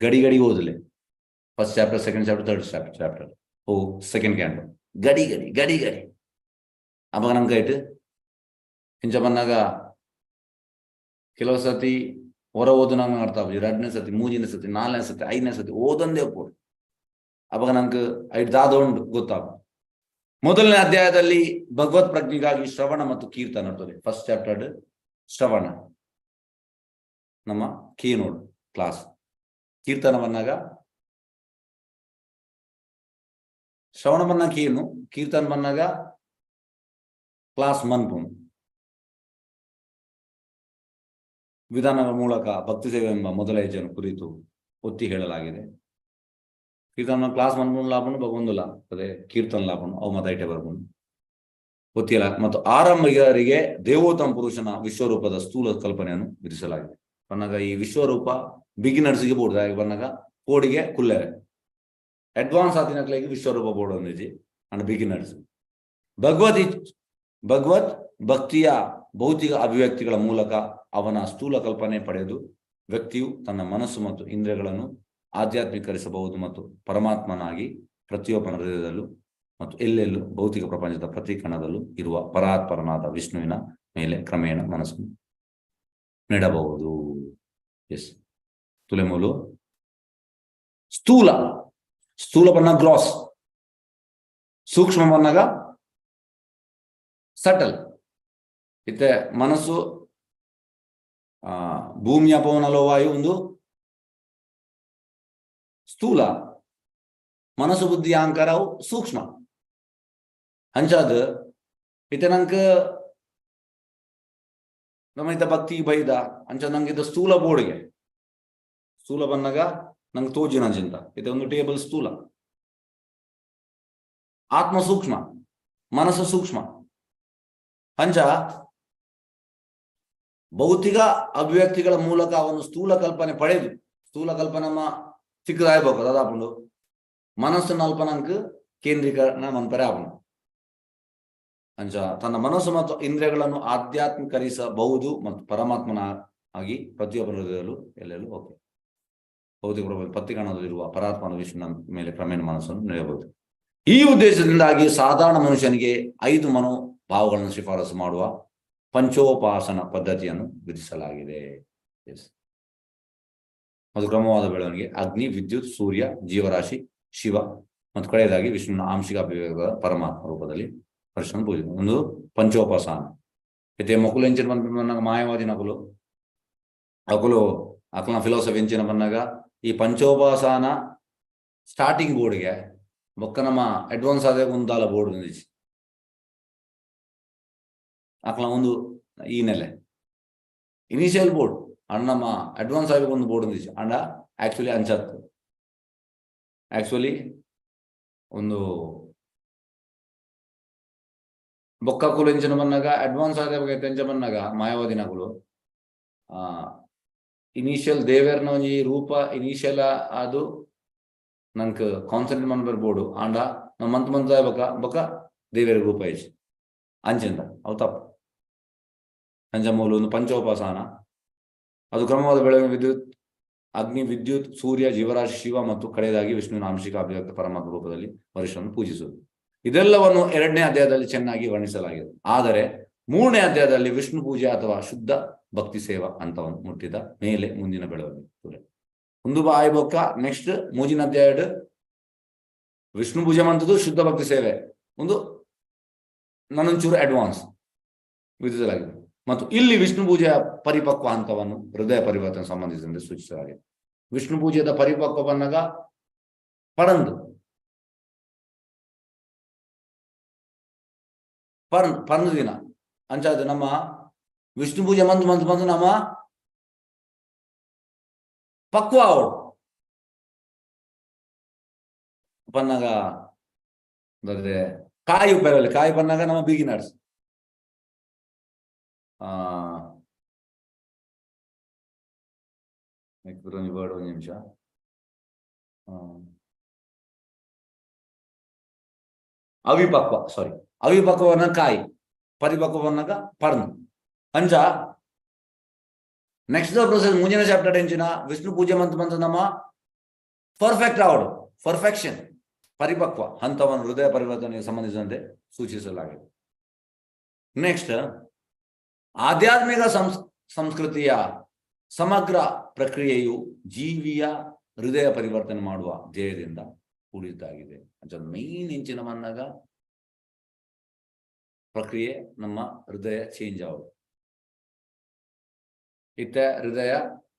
ಗಡಿ ಗಡಿ ಓದಲೆ first chapter second chapter third chapter ಓ ಸೆಕೆಂಡ್ ಕ್ಯಾಂಟೋ ಗಡಿ ಗಡಿ ಗಡಿ ಗಡಿ ಅವಾಗ ನಂಗೆ ಇಟ್ಟು ಇಂಚ ಬಂದಾಗ ಕೆಲವು ಸತಿ ಹೊರ ಓದು ನಂಗೆ ಅರ್ಥ ಆಪುಜಿ ಎರಡನೇ ಸತಿ ಮೂಜಿನೇ ಸತಿ ನಾಲ್ಕನೇ ಸತಿ ಐದನೇ ಸತಿ ಓದಂದೇ ಪೋಡು ಅವಾಗ ನಂಗೆ ಐದು ದಾದ ಉಂಟು ಗೊತ್ತಾಗ. ಮೊದಲನೇ ಅಧ್ಯಾಯದಲ್ಲಿ ಭಗವತ್ ಪ್ರಜ್ಞೆಗಾಗಿ ಶ್ರವಣ ಮತ್ತು ಕೀರ್ತನ ಇರ್ತದೆ. ಫಸ್ಟ್ ಚಾಪ್ಟರ್ ಶ್ರವಣ ನಮ್ಮ ಕೀನೋಡ್ ಕ್ಲಾಸ್ ಕೀರ್ತನ ಬಂದಾಗ ಶ್ರವಣ ಬಂದಾಗ ಏನು ಕೀರ್ತನ ಬಂದಾಗ ಕ್ಲಾಸ್ ಮನ್ಪುನು ವಿಧಾನಗಳ ಮೂಲಕ ಭಕ್ತಿ ಸೇವೆ ಎಂಬ ಮೊದಲ ಹೆಜ್ಜೆಯನ್ನು ಕುರಿತು ಒತ್ತಿ ಹೇಳಲಾಗಿದೆ. ಕೀರ್ತನ ಕ್ಲಾಸ್ ಮನ್ಪುಂಡು ಲಾಪುಂಡು ಬಗೊಂದುಲ ಅದೇ ಕೀರ್ತನ ಲಾಪುಂಡು ಅವು ಮತ ಐಟೆ ಬರ್ಪುಂಡು ಗೊತ್ತಿಲ್ಲ. ಮತ್ತು ಆರಂಭಿಕರಿಗೆ ದೇವೋತ್ತಮ ಪುರುಷನ ವಿಶ್ವರೂಪದ ಸ್ಥೂಲ ಕಲ್ಪನೆಯನ್ನು ವಿಧಿಸಲಾಗಿದೆ. ಪನ್ನಗ ಈ ವಿಶ್ವರೂಪ ಬಿಗಿನರ್ಸ್ಗೆ ಬೋರ್ಡ್ ಬನ್ನಾಗ ಕೋಡಿಗೆ ಕುಲ್ಲೆರೆ ಅಡ್ವಾನ್ಸ್ ಆತಿನಕ್ಲೆಗ್ ವಿಶ್ವರೂಪ ಬೋರ್ಡ್ ಒಂದಿಜಿ ಅಂಡ್ ಬಿಗಿನರ್ಸ್. ಭಗವತ್ ಭಕ್ತಿಯ ಭೌತಿಕ ಅಭಿವ್ಯಕ್ತಿಗಳ ಮೂಲಕ ಅವನ ಸ್ಥೂಲ ಕಲ್ಪನೆ ಪಡೆದು ವ್ಯಕ್ತಿಯು ತನ್ನ ಮನಸ್ಸು ಮತ್ತು ಇಂದ್ರಿಯಗಳನ್ನು ಆಧ್ಯಾತ್ಮೀಕರಿಸಬಹುದು ಮತ್ತು ಪರಮಾತ್ಮನಾಗಿ ಪ್ರತಿಯೊಬ್ಬನ ಹೃದಯದಲ್ಲೂ ಮತ್ತು ಎಲ್ಲೆಲ್ಲೂ ಭೌತಿಕ ಪ್ರಪಂಚದ ಪ್ರತಿ ಕಣದಲ್ಲೂ ಇರುವ ಪರಾತ್ಪರನಾದ ವಿಷ್ಣುವಿನ ಮೇಲೆ ಕ್ರಮೇಣ ಮನಸ್ಸು ನೆಡಬಹುದು. ಎಸ್ ತುಲೆಮೂಲು ಸ್ಥೂಲ, ಸ್ಥೂಲ ಬಣ್ಣ ಗ್ರಾಸ್, ಸೂಕ್ಷ್ಮ ಬಣ್ಣಗ ಸಟಲ್. ಇತ್ತೆ ಮನಸ್ಸು ಭೂಮಿಯ ಪವನಲೋ ವಾಯು ಒಂದು ಸ್ಥೂಲ, ಮನಸ್ಸು ಬುದ್ಧಿ ಅಹಂಕಾರವು ಸೂಕ್ಷ್ಮ. ಅಂಚಾದ ಇತ್ತೆ ನಂಗೆ ನಮ್ಮ ಇತ್ತ ಭಕ್ತಿ ಬೈದ ಅಂಚ ನಂಗೆ ಇತ್ತ ಸ್ಥೂಲ ಬೋರ್ಡ್ಗೆ ಸ್ಥೂಲ ಬನ್ನಗ ನಂಗೆ ತೋಜಿನ ಚಿಂತ. ಇತ್ತೆ ಒಂದು ಟೇಬಲ್ ಸ್ಥೂಲ, ಆತ್ಮ ಸೂಕ್ಷ್ಮ, ಮನಸ್ಸು ಸೂಕ್ಷ್ಮ. ಅಂಚ ಭೌತಿಕ ಅಭಿವ್ಯಕ್ತಿಗಳ ಮೂಲಕ ಅವನು ಸ್ಥೂಲ ಕಲ್ಪನೆ ಪಡೆದು, ಸ್ಥೂಲ ಕಲ್ಪನೆ ನಮ್ಮ ಚಿಕ್ಕದಾಯ್ಬೇಕು ಅದಾಪುಂಡು ಮನಸ್ಸನ್ನು ಅಲ್ಪ ನಂಗೆ ಕೇಂದ್ರೀಕರಣ ಮನ್ಪರೆ ಆಪುಂಡು. ಅಂಚ ತನ್ನ ಮನಸ್ಸು ಮತ್ತು ಇಂದ್ರಿಯಗಳನ್ನು ಆಧ್ಯಾತ್ಮೀಕರಿಸಬಹುದು ಮತ್ತು ಪರಮಾತ್ಮನ ಆಗಿ ಪ್ರತಿಯೊಬ್ಬರ ಹೃದಯದಲ್ಲೂ ಎಲ್ಲೆಲ್ಲೂ ಓಕೆ ಭೌತಿಕ ಪ್ರಪಂಚ ಪತ್ತಿಕಣದಲ್ಲಿರುವ ಪರಾತ್ಮನ ವಿಷ್ಣುವಿನ ಮೇಲೆ ಕ್ರಮೇಣ ಮನಸ್ಸನ್ನು ನೆಲೆಯಬಹುದು. ಈ ಉದ್ದೇಶದಿಂದಾಗಿ ಸಾಧಾರಣ ಮನುಷ್ಯನಿಗೆ 5 ಮನೋಭಾವಗಳನ್ನು ಶಿಫಾರಸು ಮಾಡುವ ಪಂಚೋಪಾಸನ ಪದ್ಧತಿಯನ್ನು ವಿಧಿಸಲಾಗಿದೆ. ಎಸ್, ಅದು ಕ್ರಮವಾದ ಬೆಳವಣಿಗೆ ಅಗ್ನಿ, ವಿದ್ಯುತ್, ಸೂರ್ಯ, ಜೀವರಾಶಿ, ಶಿವ ಮತ್ತು ಕಡೆಯದಾಗಿ ವಿಷ್ಣುವಿನ ಆಂಶಿಕ ಅಭಿವ್ಯಕ್ತದ ಪರಮಾತ್ಮ ರೂಪದಲ್ಲಿ ಪರಶುರಾಮ ಪೂಜೆ ಒಂದು ಪಂಚೋಪಾಸನ. అయితే ಮೊಕ್ಕಲು ಎಂಚಿನ ಪನ್ಪಿನ ಮಾಯವಾದಿ ನಕುಲು ಅಕುಲು ಅಕಲ್ನ ಫಿಲಾಸಫಿ ಎಂಚಿನ ಪನ್ನಾಗ ಈ ಪಂಚೋಪಾಸನ ಸ್ಟಾರ್ಟಿಂಗ್ ಬೋರ್ಡ್ಗೆ ಬೊಕ್ಕ ನಮ್ಮ ಅಡ್ವಾನ್ಸ್ ಆದ ಒಂದಾಲ ಬೋರ್ಡ್ ಒಂದಿಜಿ ಅಕಲ್ನ ಒಂದು ಈ ನೆಲೆ ಇನಿಷಿಯಲ್ ಬೋರ್ಡ್ ಅಣ್ಣ ನಮ್ಮ ಅಡ್ವಾನ್ಸ್ ಆಗಿ ಒಂದು ಬೋರ್ಡ್ ಒಂದಿಜಿ ಅಂಡ ಆಕ್ಚುಲಿ ಅಂಚತ್ತು ಆಕ್ಚುಲಿ ಒಂದು ಬೊಕ್ಕಕುಲು ಎಂಚಿನ ಬನ್ನಾಗ ಅಡ್ವಾನ್ಸ್ ಆದ ಎಂಚ ಬನ್ನಾಗ ಮಾಯಾವಾದಿನಕುಲು ಇನಿಷಿಯಲ್ ದೇವೇರ್ನ ಒಂಜಿ ರೂಪ ಇನಿಷಿಯಲ್ ಅದು ನಂಕ್ ಕಾನ್ಸಂಟ್ರೇಟ್ ಮನ್ಪೆರ್ ಬೋರ್ಡು ಆಂಡ ನಮ್ಮ ಮಂತ್ ಮಂತ್ ಬೊಕ್ಕ ಬೊಕ್ಕ ದೇವೇರ್ ರೂಪ ಇಜ್ಜಿ ಅಂಚಿಂದ ಅವು ತಪ್ಪು. ಅಂಚ ಮೂಲು ಒಂದು ಪಂಚೋಪಾಸನ ಅದು ಕ್ರಮವಾದ ಬೆಳವಣಿಗೆ ವಿದ್ಯುತ್, ಅಗ್ನಿ, ವಿದ್ಯುತ್, ಸೂರ್ಯ, ಜೀವರಾಶಿ, ಶಿವ ಮತ್ತು ಕಡೆಯದಾಗಿ ವಿಷ್ಣುವಿನ ಆಂಶಿಕ ಅಭಿವ್ಯಕ್ತ ಪರಮಾತ್ಮ ರೂಪದಲ್ಲಿ ವರಿಷ್ಠವನ್ನು ಪೂಜಿಸುವುದು. ಇದೆಲ್ಲವನ್ನು 2ನೇ ಅಧ್ಯಾಯದಲ್ಲಿ ಚೆನ್ನಾಗಿ ವರ್ಣಿಸಲಾಗಿದೆ. ಆದರೆ 3ನೇ ಅಧ್ಯಾಯದಲ್ಲಿ ವಿಷ್ಣು ಪೂಜೆ ಅಥವಾ ಶುದ್ಧ ಭಕ್ತಿ ಸೇವಾ ಹಂತವನ್ನು ಮುಟ್ಟಿದ ಮೇಲೆ ಮುಂದಿನ ಬೆಳವಣಿಗೆ ಒಂದು ಬಾಯಿ ಬೊಕ್ಕ ನೆಕ್ಸ್ಟ್ ಮೂಜಿನ ಅಧ್ಯಾಯ ವಿಷ್ಣು ಪೂಜೆ ಮಂತದ್ದು ಶುದ್ಧ ಭಕ್ತಿ ಸೇವೆ ಒಂದು ನನ್ನೊಂಚೂರು ಅಡ್ವಾನ್ಸ್ ವಿಧಿಸಲಾಗಿದೆ. ಮತ್ತು ಇಲ್ಲಿ ವಿಷ್ಣು ಪೂಜೆಯ ಪರಿಪಕ್ವ ಹಂತವನ್ನು ಹೃದಯ ಪರಿವರ್ತನೆ ಸಂಬಂಧಿಸಿದಂತೆ ಸೂಚಿಸಲಾಗಿದೆ. ವಿಷ್ಣು ಪೂಜೆಯ ಪರಿಪಕ್ವ ಬಂದಾಗ ಪರಂದು ಪರಂದು ದಿನ ಅಂಚಾದ ನಮ್ಮ ವಿಷ್ಣು ಪೂಜೆ ಮಂದು ಮಂದು ಮಂದು ನಮ್ಮ ಪಕ್ವ ಅವಳು ಪನ್ನಾಗ ಅಂದ್ರೆ ಕಾಯಿ ಉಪ್ಪೆರಲ್ಲ ಕಾಯಿ ಪನ್ನಾಗ ನಮ್ಮ ಬಿಗಿನರ್ಸ್ ವರ್ಡ್ ಒಂದು ನಿಮಿಷ ಅವಿಪಕ್ವ ಸಾರಿ ಅವಿಪಕ್ವವನ್ನ ಕಾಯಿ ಪರಿಪಕ್ವವನ್ನಾಗ ಪರ್ನು ಅಂಚ ನೆಕ್ಸ್ಟ್ ಪ್ರೊಸೆಸ್ ಮುಂದಿನ ಚಾಪ್ಟರ್ ಎಂಚಿನ ವಿಷ್ಣು ಪೂಜೆ ಮಂತ್ ಮಂತ್ ನಮ್ಮ ಪರ್ಫೆಕ್ಟ್ ಆವಡು ಪರ್ಫೆಕ್ಷನ್ ಪರಿಪಕ್ವ ಹಂತವನ್ನು ಹೃದಯ ಪರಿವರ್ತನೆಗೆ ಸಂಬಂಧಿಸಿದಂತೆ ಸೂಚಿಸಲಾಗಿದೆ. ನೆಕ್ಸ್ಟ್ ಆಧ್ಯಾತ್ಮಿಕ ಸಂಸ್ಕೃತಿಯ ಸಮಗ್ರ ಪ್ರಕ್ರಿಯೆಯು ಜೀವಿಯ ಹೃದಯ ಪರಿವರ್ತನೆ ಮಾಡುವ ಧ್ಯೇಯದಿಂದ ಕೂಡಿದ್ದಾಗಿದೆ. ಅಂಚ ಮೇನ್ ಇಂಚಿನ ಮನ್ನಾಗ ಪ್ರಕ್ರಿಯೆ ನಮ್ಮ ಹೃದಯ ಚೇಂಜ್ ಆಗೋದು. ಇತ್ತ ಹೃದಯ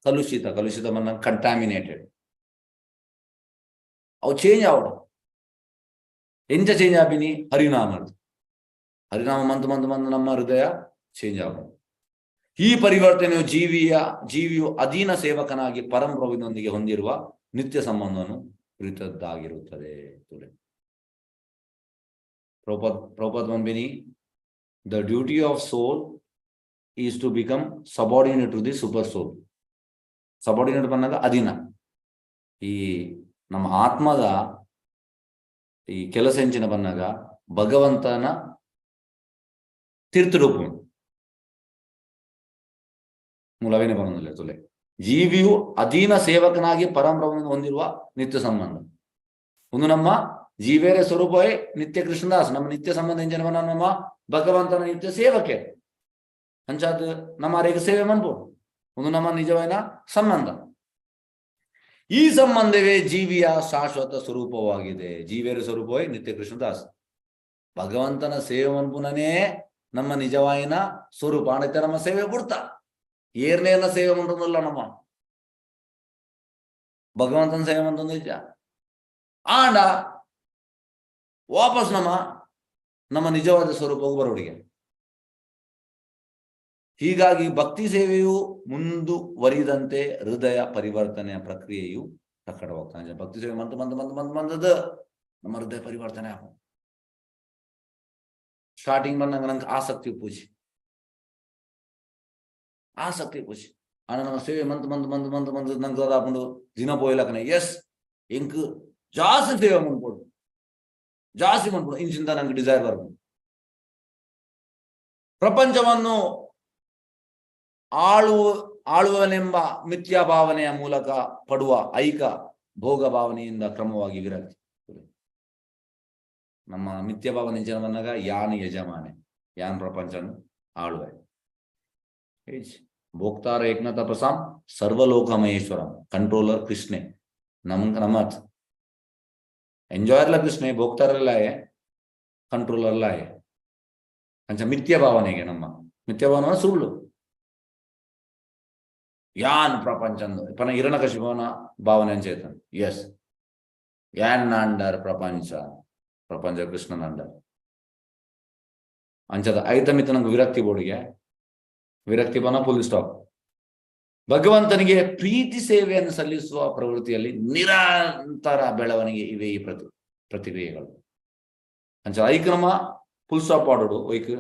ಕಲುಷಿತ ಕಲುಷಿತ ಮನ್ನ ಕಂಟಾಮಿನೇಟೆಡ್ ಅವು ಚೇಂಜ್ ಆವಡು. ಎಂಚ ಚೇಂಜ್ ಆಪಿನಿ ಹರಿನಾಮ ಹರಿನಾಮ ಮಂತ್ ಮಂತ್ ಮಂತ್ ನಮ್ಮ ಹೃದಯ ಚೇಂಜ್ ಆಗೋದು. ಈ ಪರಿವರ್ತನೆಯು ಜೀವಿಯು ಅಧೀನ ಸೇವಕನಾಗಿ ಪರಮಪ್ರಭುವಿನೊಂದಿಗೆ ಹೊಂದಿರುವ ನಿತ್ಯ ಸಂಬಂಧವನ್ನು ಕುರಿತದ್ದಾಗಿರುತ್ತದೆ. Prabhupada Prabhupada ಪನ್ಪಿನಿ, the duty of soul is to become subordinate to the super soul. Subordinate ಪನ್ನಗ ಅಧೀನ. ಈ ನಮ್ಮ ಆತ್ಮದ ಈ ಕೆಲಸ ಎಂಚಿನ ಪನ್ನಗ ಭಗವಂತನ ತೀರ್ಥರೂಪ ಮೂಲವೇನೆ ಬರೋದಿಲ್ಲ ತುಲೆ. ಜೀವಿಯು ಅಧೀನ ಸೇವಕನಾಗಿ ಪರಮಬ್ರಹ್ಮವನ್ನು ಹೊಂದಿರುವ ನಿತ್ಯ ಸಂಬಂಧ. ಒಂದು ನಮ್ಮ ಜೀವೇರ ಸ್ವರೂಪವೇ ನಿತ್ಯ ಕೃಷ್ಣದಾಸ್. ನಮ್ಮ ನಿತ್ಯ ಸಂಬಂಧ ಎಂಚಿನ, ನಮ್ಮ ಭಗವಂತನ ನಿತ್ಯ ಸೇವಕೆ. ಅಂಚಾದ ನಮ್ಮ ಅರೇಗ ಸೇವೆ ಮನ್ಬೋದು. ಒಂದು ನಮ್ಮ ನಿಜವಾದ ಸಂಬಂಧ. ಈ ಸಂಬಂಧವೇ ಜೀವಿಯ ಶಾಶ್ವತ ಸ್ವರೂಪವಾಗಿದೆ. ಜೀವಿಯರ ಸ್ವರೂಪವೇ ನಿತ್ಯ ಕೃಷ್ಣದಾಸ್. ಭಗವಂತನ ಸೇವೆ ಮನ್ಪುನನೇ ನಮ್ಮ ನಿಜವಾಯಿನ ಸ್ವರೂಪ. ಆಣೈತೆ ನಮ್ಮ ಸೇವೆ ಬಿಡ್ತಾ ಏರ್ನೇನ ಸೇವೆ ಮಂಟೊಂದಲ್ಲ, ನಮ್ಮ ಭಗವಂತನ ಸೇವೆ ಮಂತೊಂದು ನಿಜ. ಆಂಡ ವಾಪಸ್ ನಮ್ಮ ನಮ್ಮ ನಿಜವಾದ ಸ್ವರೂಪವು ಬರೋಡಿಗೆ. ಹೀಗಾಗಿ ಭಕ್ತಿ ಸೇವೆಯು ಮುಂದುವರಿದಂತೆ ಹೃದಯ ಪರಿವರ್ತನೆಯ ಪ್ರಕ್ರಿಯೆಯು ಪ್ರಕಟವಾಗ್ತಾನೆ. ಭಕ್ತಿ ಸೇವೆ ಮಂತ್ ಮಂತ್ ಮಂತ್ ಮಂತ್ ಮಂದದ ನಮ್ಮ ಹೃದಯ ಪರಿವರ್ತನೆ ಆಗ. ಸ್ಟಾರ್ಟಿಂಗ್ ಬಂದಾಗ ನಂಗೆ ಆಸಕ್ತಿ ಪೂಜೆ, ಆಸಕ್ತಿ ಪೂಜೆ. ಆನ ನಮ್ಮ ಸೇವೆ ಮಂತ್ ಮಂತ್ ಮಂತ್ ಮಂತ್ ಮಂತ್ ನಂಗೆ ದಾದಾಪುಂಡು ದಿನ ಪೋಯ್ಲಕನೆ ಎಸ್ ಎಂಕ್ ಜಾಸ್ತಿ ಸೇವೆ ಮನ್ಪೊಡು, ಜಾಸ್ತಿ ಮನ್ಪೊಡು ಇಂಚಿಂದ ನಂಗೆ ಡಿಸೈರ್ ಬರ್ಬೋದು. ಪ್ರಪಂಚವನ್ನು ಆಳುವನೆಂಬ ಮಿಥ್ಯಾ ಭಾವನೆಯ ಮೂಲಕ ಪಡುವ ಐಕ ಭೋಗ ಭಾವನೆಯಿಂದ ಕ್ರಮವಾಗಿ ವಿರಕ್ತಿ. ನಮ್ಮ ಮಿಥ್ಯ ಭಾವನೆ ಬಂದಾಗ ಯಾನ್ ಯಜಮಾನೆ, ಯಾನ್ ಪ್ರಪಂಚನ ಆಳುವೆ. ಭೋಕ್ತಾರ ಯಜ್ಞ ತಪಸಾಂ ಸರ್ವಲೋಕ ಮಹೇಶ್ವರಂ. ಕಂಟ್ರೋಲರ್ ಕೃಷ್ಣೆ. ನಮ್ ನಮ್ಮತ್ ಎಂಜಾಯರ್ಲ ಕೃಷ್ಣೆ, ಭೋಕ್ತಾರಲ್ಲ ಕಂಟ್ರೋಲರ್ಲ. ಅಂಚ ಮಿಥ್ಯ ಭಾವನೆಗೆ, ನಮ್ಮ ಮಿಥ್ಯ ಭಾವನೆ ಸುಳ್ಳು. ಯಾನ್ ಪ್ರಪಂಚ ಪನ ಹಿರಣ್ಯಕಶಿಪುನ ಭಾವನೆ ಅಂಚೇತನ್ ಎಸ್ ಯಾನ್ ಅಂಡರ್ ಪ್ರಪಂಚ, ಪ್ರಪಂಚ ಕೃಷ್ಣನ ಅಂಡರ್ ಅಂಚದ. ಐತ ಮಿತ್ತ ನಂಗೆ ವಿರಕ್ತಿ ಬೋಡಿಗೆ. ವಿರಕ್ತಿ ಬನ ಫುಲ್ ಸ್ಟಾಪ್. ಭಗವಂತನಿಗೆ ಪ್ರೀತಿ ಸೇವೆಯನ್ನು ಸಲ್ಲಿಸುವ ಪ್ರವೃತ್ತಿಯಲ್ಲಿ ನಿರಂತರ ಬೆಳವಣಿಗೆ. ಇವೆ ಈ ಪ್ರತಿಕ್ರಿಯೆಗಳು. ಅಂಚ ಐಕ್ ನಮ್ಮ ಫುಲ್ ಸ್ಟಾಪ್ ಆಡೋಡು. ಒಯ್ಕ್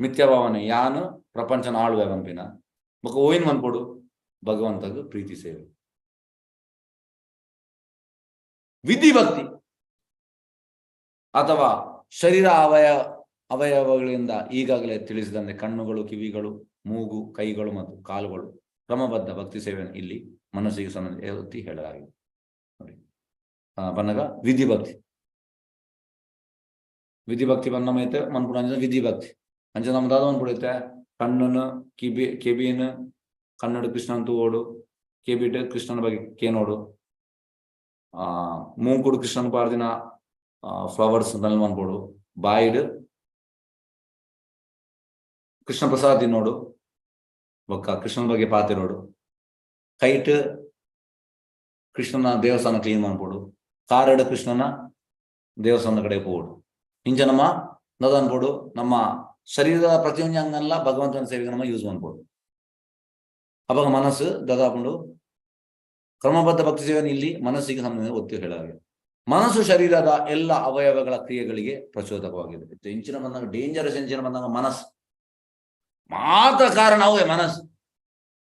ಮಿಥ್ಯ ಭಾವನೆ ಯಾನು ಪ್ರಪಂಚನ ಆಳುವೆ ಪನ್ಪಿನ ಬೊಕ ಓಯಿನ್ ಮನ್ಪೊಡು? ಭಗವಂತಗ ಪ್ರೀತಿ ಸೇವೆ. ವಿಧಿ ಭಕ್ತಿ ಅಥವಾ ಶರೀರ ಅವಯವಗಳಿಂದ ಈಗಾಗಲೇ ತಿಳಿಸಿದಂತೆ ಕಣ್ಣುಗಳು, ಕಿವಿಗಳು, ಮೂಗು, ಕೈಗಳು ಮತ್ತು ಕಾಲುಗಳು ಕ್ರಮಬದ್ಧ ಭಕ್ತಿ ಸೇವೆಯನ್ನು ಇಲ್ಲಿ ಮನಸ್ಸಿಗೆ ಸಂಬಂಧ ಒತ್ತಿ ಹೇಳಲಾಗಿದೆ ನೋಡಿ. ಪನ್ನಗ ವಿಧಿ ಭಕ್ತಿ. ವಿಧಿ ಭಕ್ತಿ ಪನ್ನ ಮೈತೆ ಮನ್ಪುಡು ಅಂಚ ವಿಧಿ ಭಕ್ತಿ ಅಂಚ ನಮ್ಮ ದಾದ ಮನ್ಪುಡೈತೆ. ಕಣ್ಣನು ಕಿಬಿ ಕೆಬಿನ ಕನ್ನಡ ಕೃಷ್ಣನ್ ತೂವೋಡು, ಕೆಬಿಟ್ ಕೃಷ್ಣನ ಬಗ್ಗೆ ಕೇನೋಡು, ಮೂಂಕುಡು ಕೃಷ್ಣನ್ ಪಾರ್ದಿನ ಫ್ಲವರ್ಸ್ ನಲ್ ಮನ್ಪೋಡು, ಬಾಯಿಡ್ ಕೃಷ್ಣ ಪ್ರಸಾದ್ ತಿನ್ನೋಡು, ಬೊಕ್ಕ ಕೃಷ್ಣನ ಬಗ್ಗೆ ಪಾತಿರೋಡು, ಕೈಟ್ ಕೃಷ್ಣನ ದೇವಸ್ಥಾನ ಕ್ಲೀನ್ ಮನ್ಪೋಡು, ಕಾರಡ್ ಕೃಷ್ಣನ ದೇವಸ್ಥಾನದ ಕಡೆ ಪೋಡು. ಇಂಚ ನಮ್ಮ ದಾದ ಅನ್ಪೋಡು, ನಮ್ಮ ಶರೀರದ ಪ್ರತಿಯೊಂದು ಅಂಗಲ್ಲ ಭಗವಂತನ ಸೇವೆಗೆ ನಮ್ಮ ಯೂಸ್ ಮನ್ಪೋಡು. ಅವಾಗ ಮನಸ್ಸು ದಾದಾಪುಂಡು? ಕ್ರಮಬದ್ಧ ಭಕ್ತಿ ಸೇವೆಯನ್ನು ಇಲ್ಲಿ ಮನಸ್ಸಿಗೆ ಸಂಬಂಧ ಒತ್ತಿ ಹೇಳಲಾಗಿದೆ. ಮನಸ್ಸು ಶರೀರದ ಎಲ್ಲ ಅವಯವಗಳ ಕ್ರಿಯೆಗಳಿಗೆ ಪ್ರಚೋದಕವಾಗಿದೆ. ಇಂಚಿನ ಬಂದಾಗ ಡೇಂಜರಸ್. ಇಂಚಿನ ಬಂದಾಗ ಮನಸ್ಸು ಮಾತ್ರ ಕಾರಣ ಅವೇ ಮನಸ್ಸು.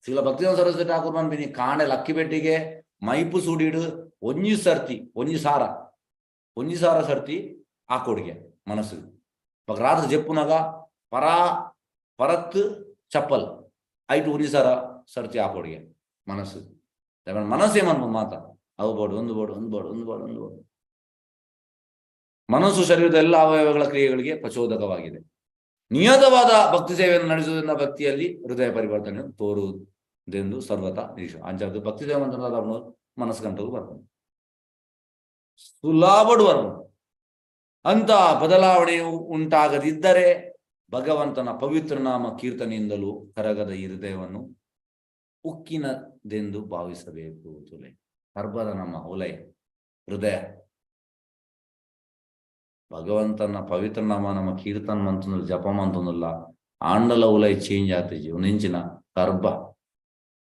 ಶ್ರೀಲ ಭಕ್ತಿ ಸರಸ್ವತಿ ಠಾಕೂರ್ ಪನ್ಪಿನಿ, ಕಾಂಡೆ ಲಕ್ಕಿಬೆಟ್ಟಿಗೆ ಮೈಪು ಸುಡಿಡು ಒಂಜಿ ಸರ್ತಿ ಒಂಜಿ ಸಾರ ಒಂಜಿ ಸಾರ ಸರ್ತಿ ಆಕೋಡಿಗೆ ಮನಸ್ಸು. ಬೊಕ ರಾತ್ರಿ ಜೆಪ್ಪುನಗ ಪರಾ ಪರತ್ ಚಪ್ಪಲ್ ಐಟು ಒಂಜಿ ಸಾರ ಸರ್ತಿ ಆಕೋಡಿಗೆ ಮನಸ್ಸು. ಮನಸ್ಸು ಏಮನ್ಪುಂಡು ಮಾತ ಅವು ಬೋಡು, ಒಂದು ಬೋಡು, ಒಂದು ಬೋಡು, ಒಂದು ಬೋಡು, ಒಂದು ಬೋಡು. ಮನಸ್ಸು ಶರೀರದ ಎಲ್ಲ ಅವಯವಗಳ ಕ್ರಿಯೆಗಳಿಗೆ ಪ್ರಚೋದಕವಾಗಿದೆ. ನಿಯತವಾದ ಭಕ್ತಿ ಸೇವೆಯನ್ನು ನಡೆಸುವುದರಿಂದ ಭಕ್ತಿಯಲ್ಲಿ ಹೃದಯ ಪರಿವರ್ತನೆ ತೋರುವುದೆಂದು ಸರ್ವತ ನಿರೀಕ್ಷೆ. ಅಂಚಾದ ಭಕ್ತಿ ಸೇವೆ ಅಂತ ಮನಸ್ಸು ಗಂಟೆಗೂ ಬರ್ತಾನೆ, ಸುಲಾಭಡು ಬರ್ತಾನೆ. ಅಂತ ಬದಲಾವಣೆಯು ಉಂಟಾಗದಿದ್ದರೆ ಭಗವಂತನ ಪವಿತ್ರ ನಾಮ ಕೀರ್ತನೆಯಿಂದಲೂ ಕರಗದ ಈ ಹೃದಯವನ್ನು ಉಕ್ಕಿನದೆಂದು ಭಾವಿಸಬೇಕು. ತುಲೆ ಹರ್ಬದ ನಮ್ಮ ಉಲಯ ಹೃದಯ ಭಗವಂತನ ಪವಿತ್ರ ನಾಮ ನಮ್ಮ ಕೀರ್ತನ ಮಂತಂದು ಜಪ ಮಂತಂದುಲ್ಲ ಆಂಡಲ ಉಲೈ ಚೇಂಜ್ ಆತಜಿ. ಒಂದಿಂಚಿನ ಕರ್ಬ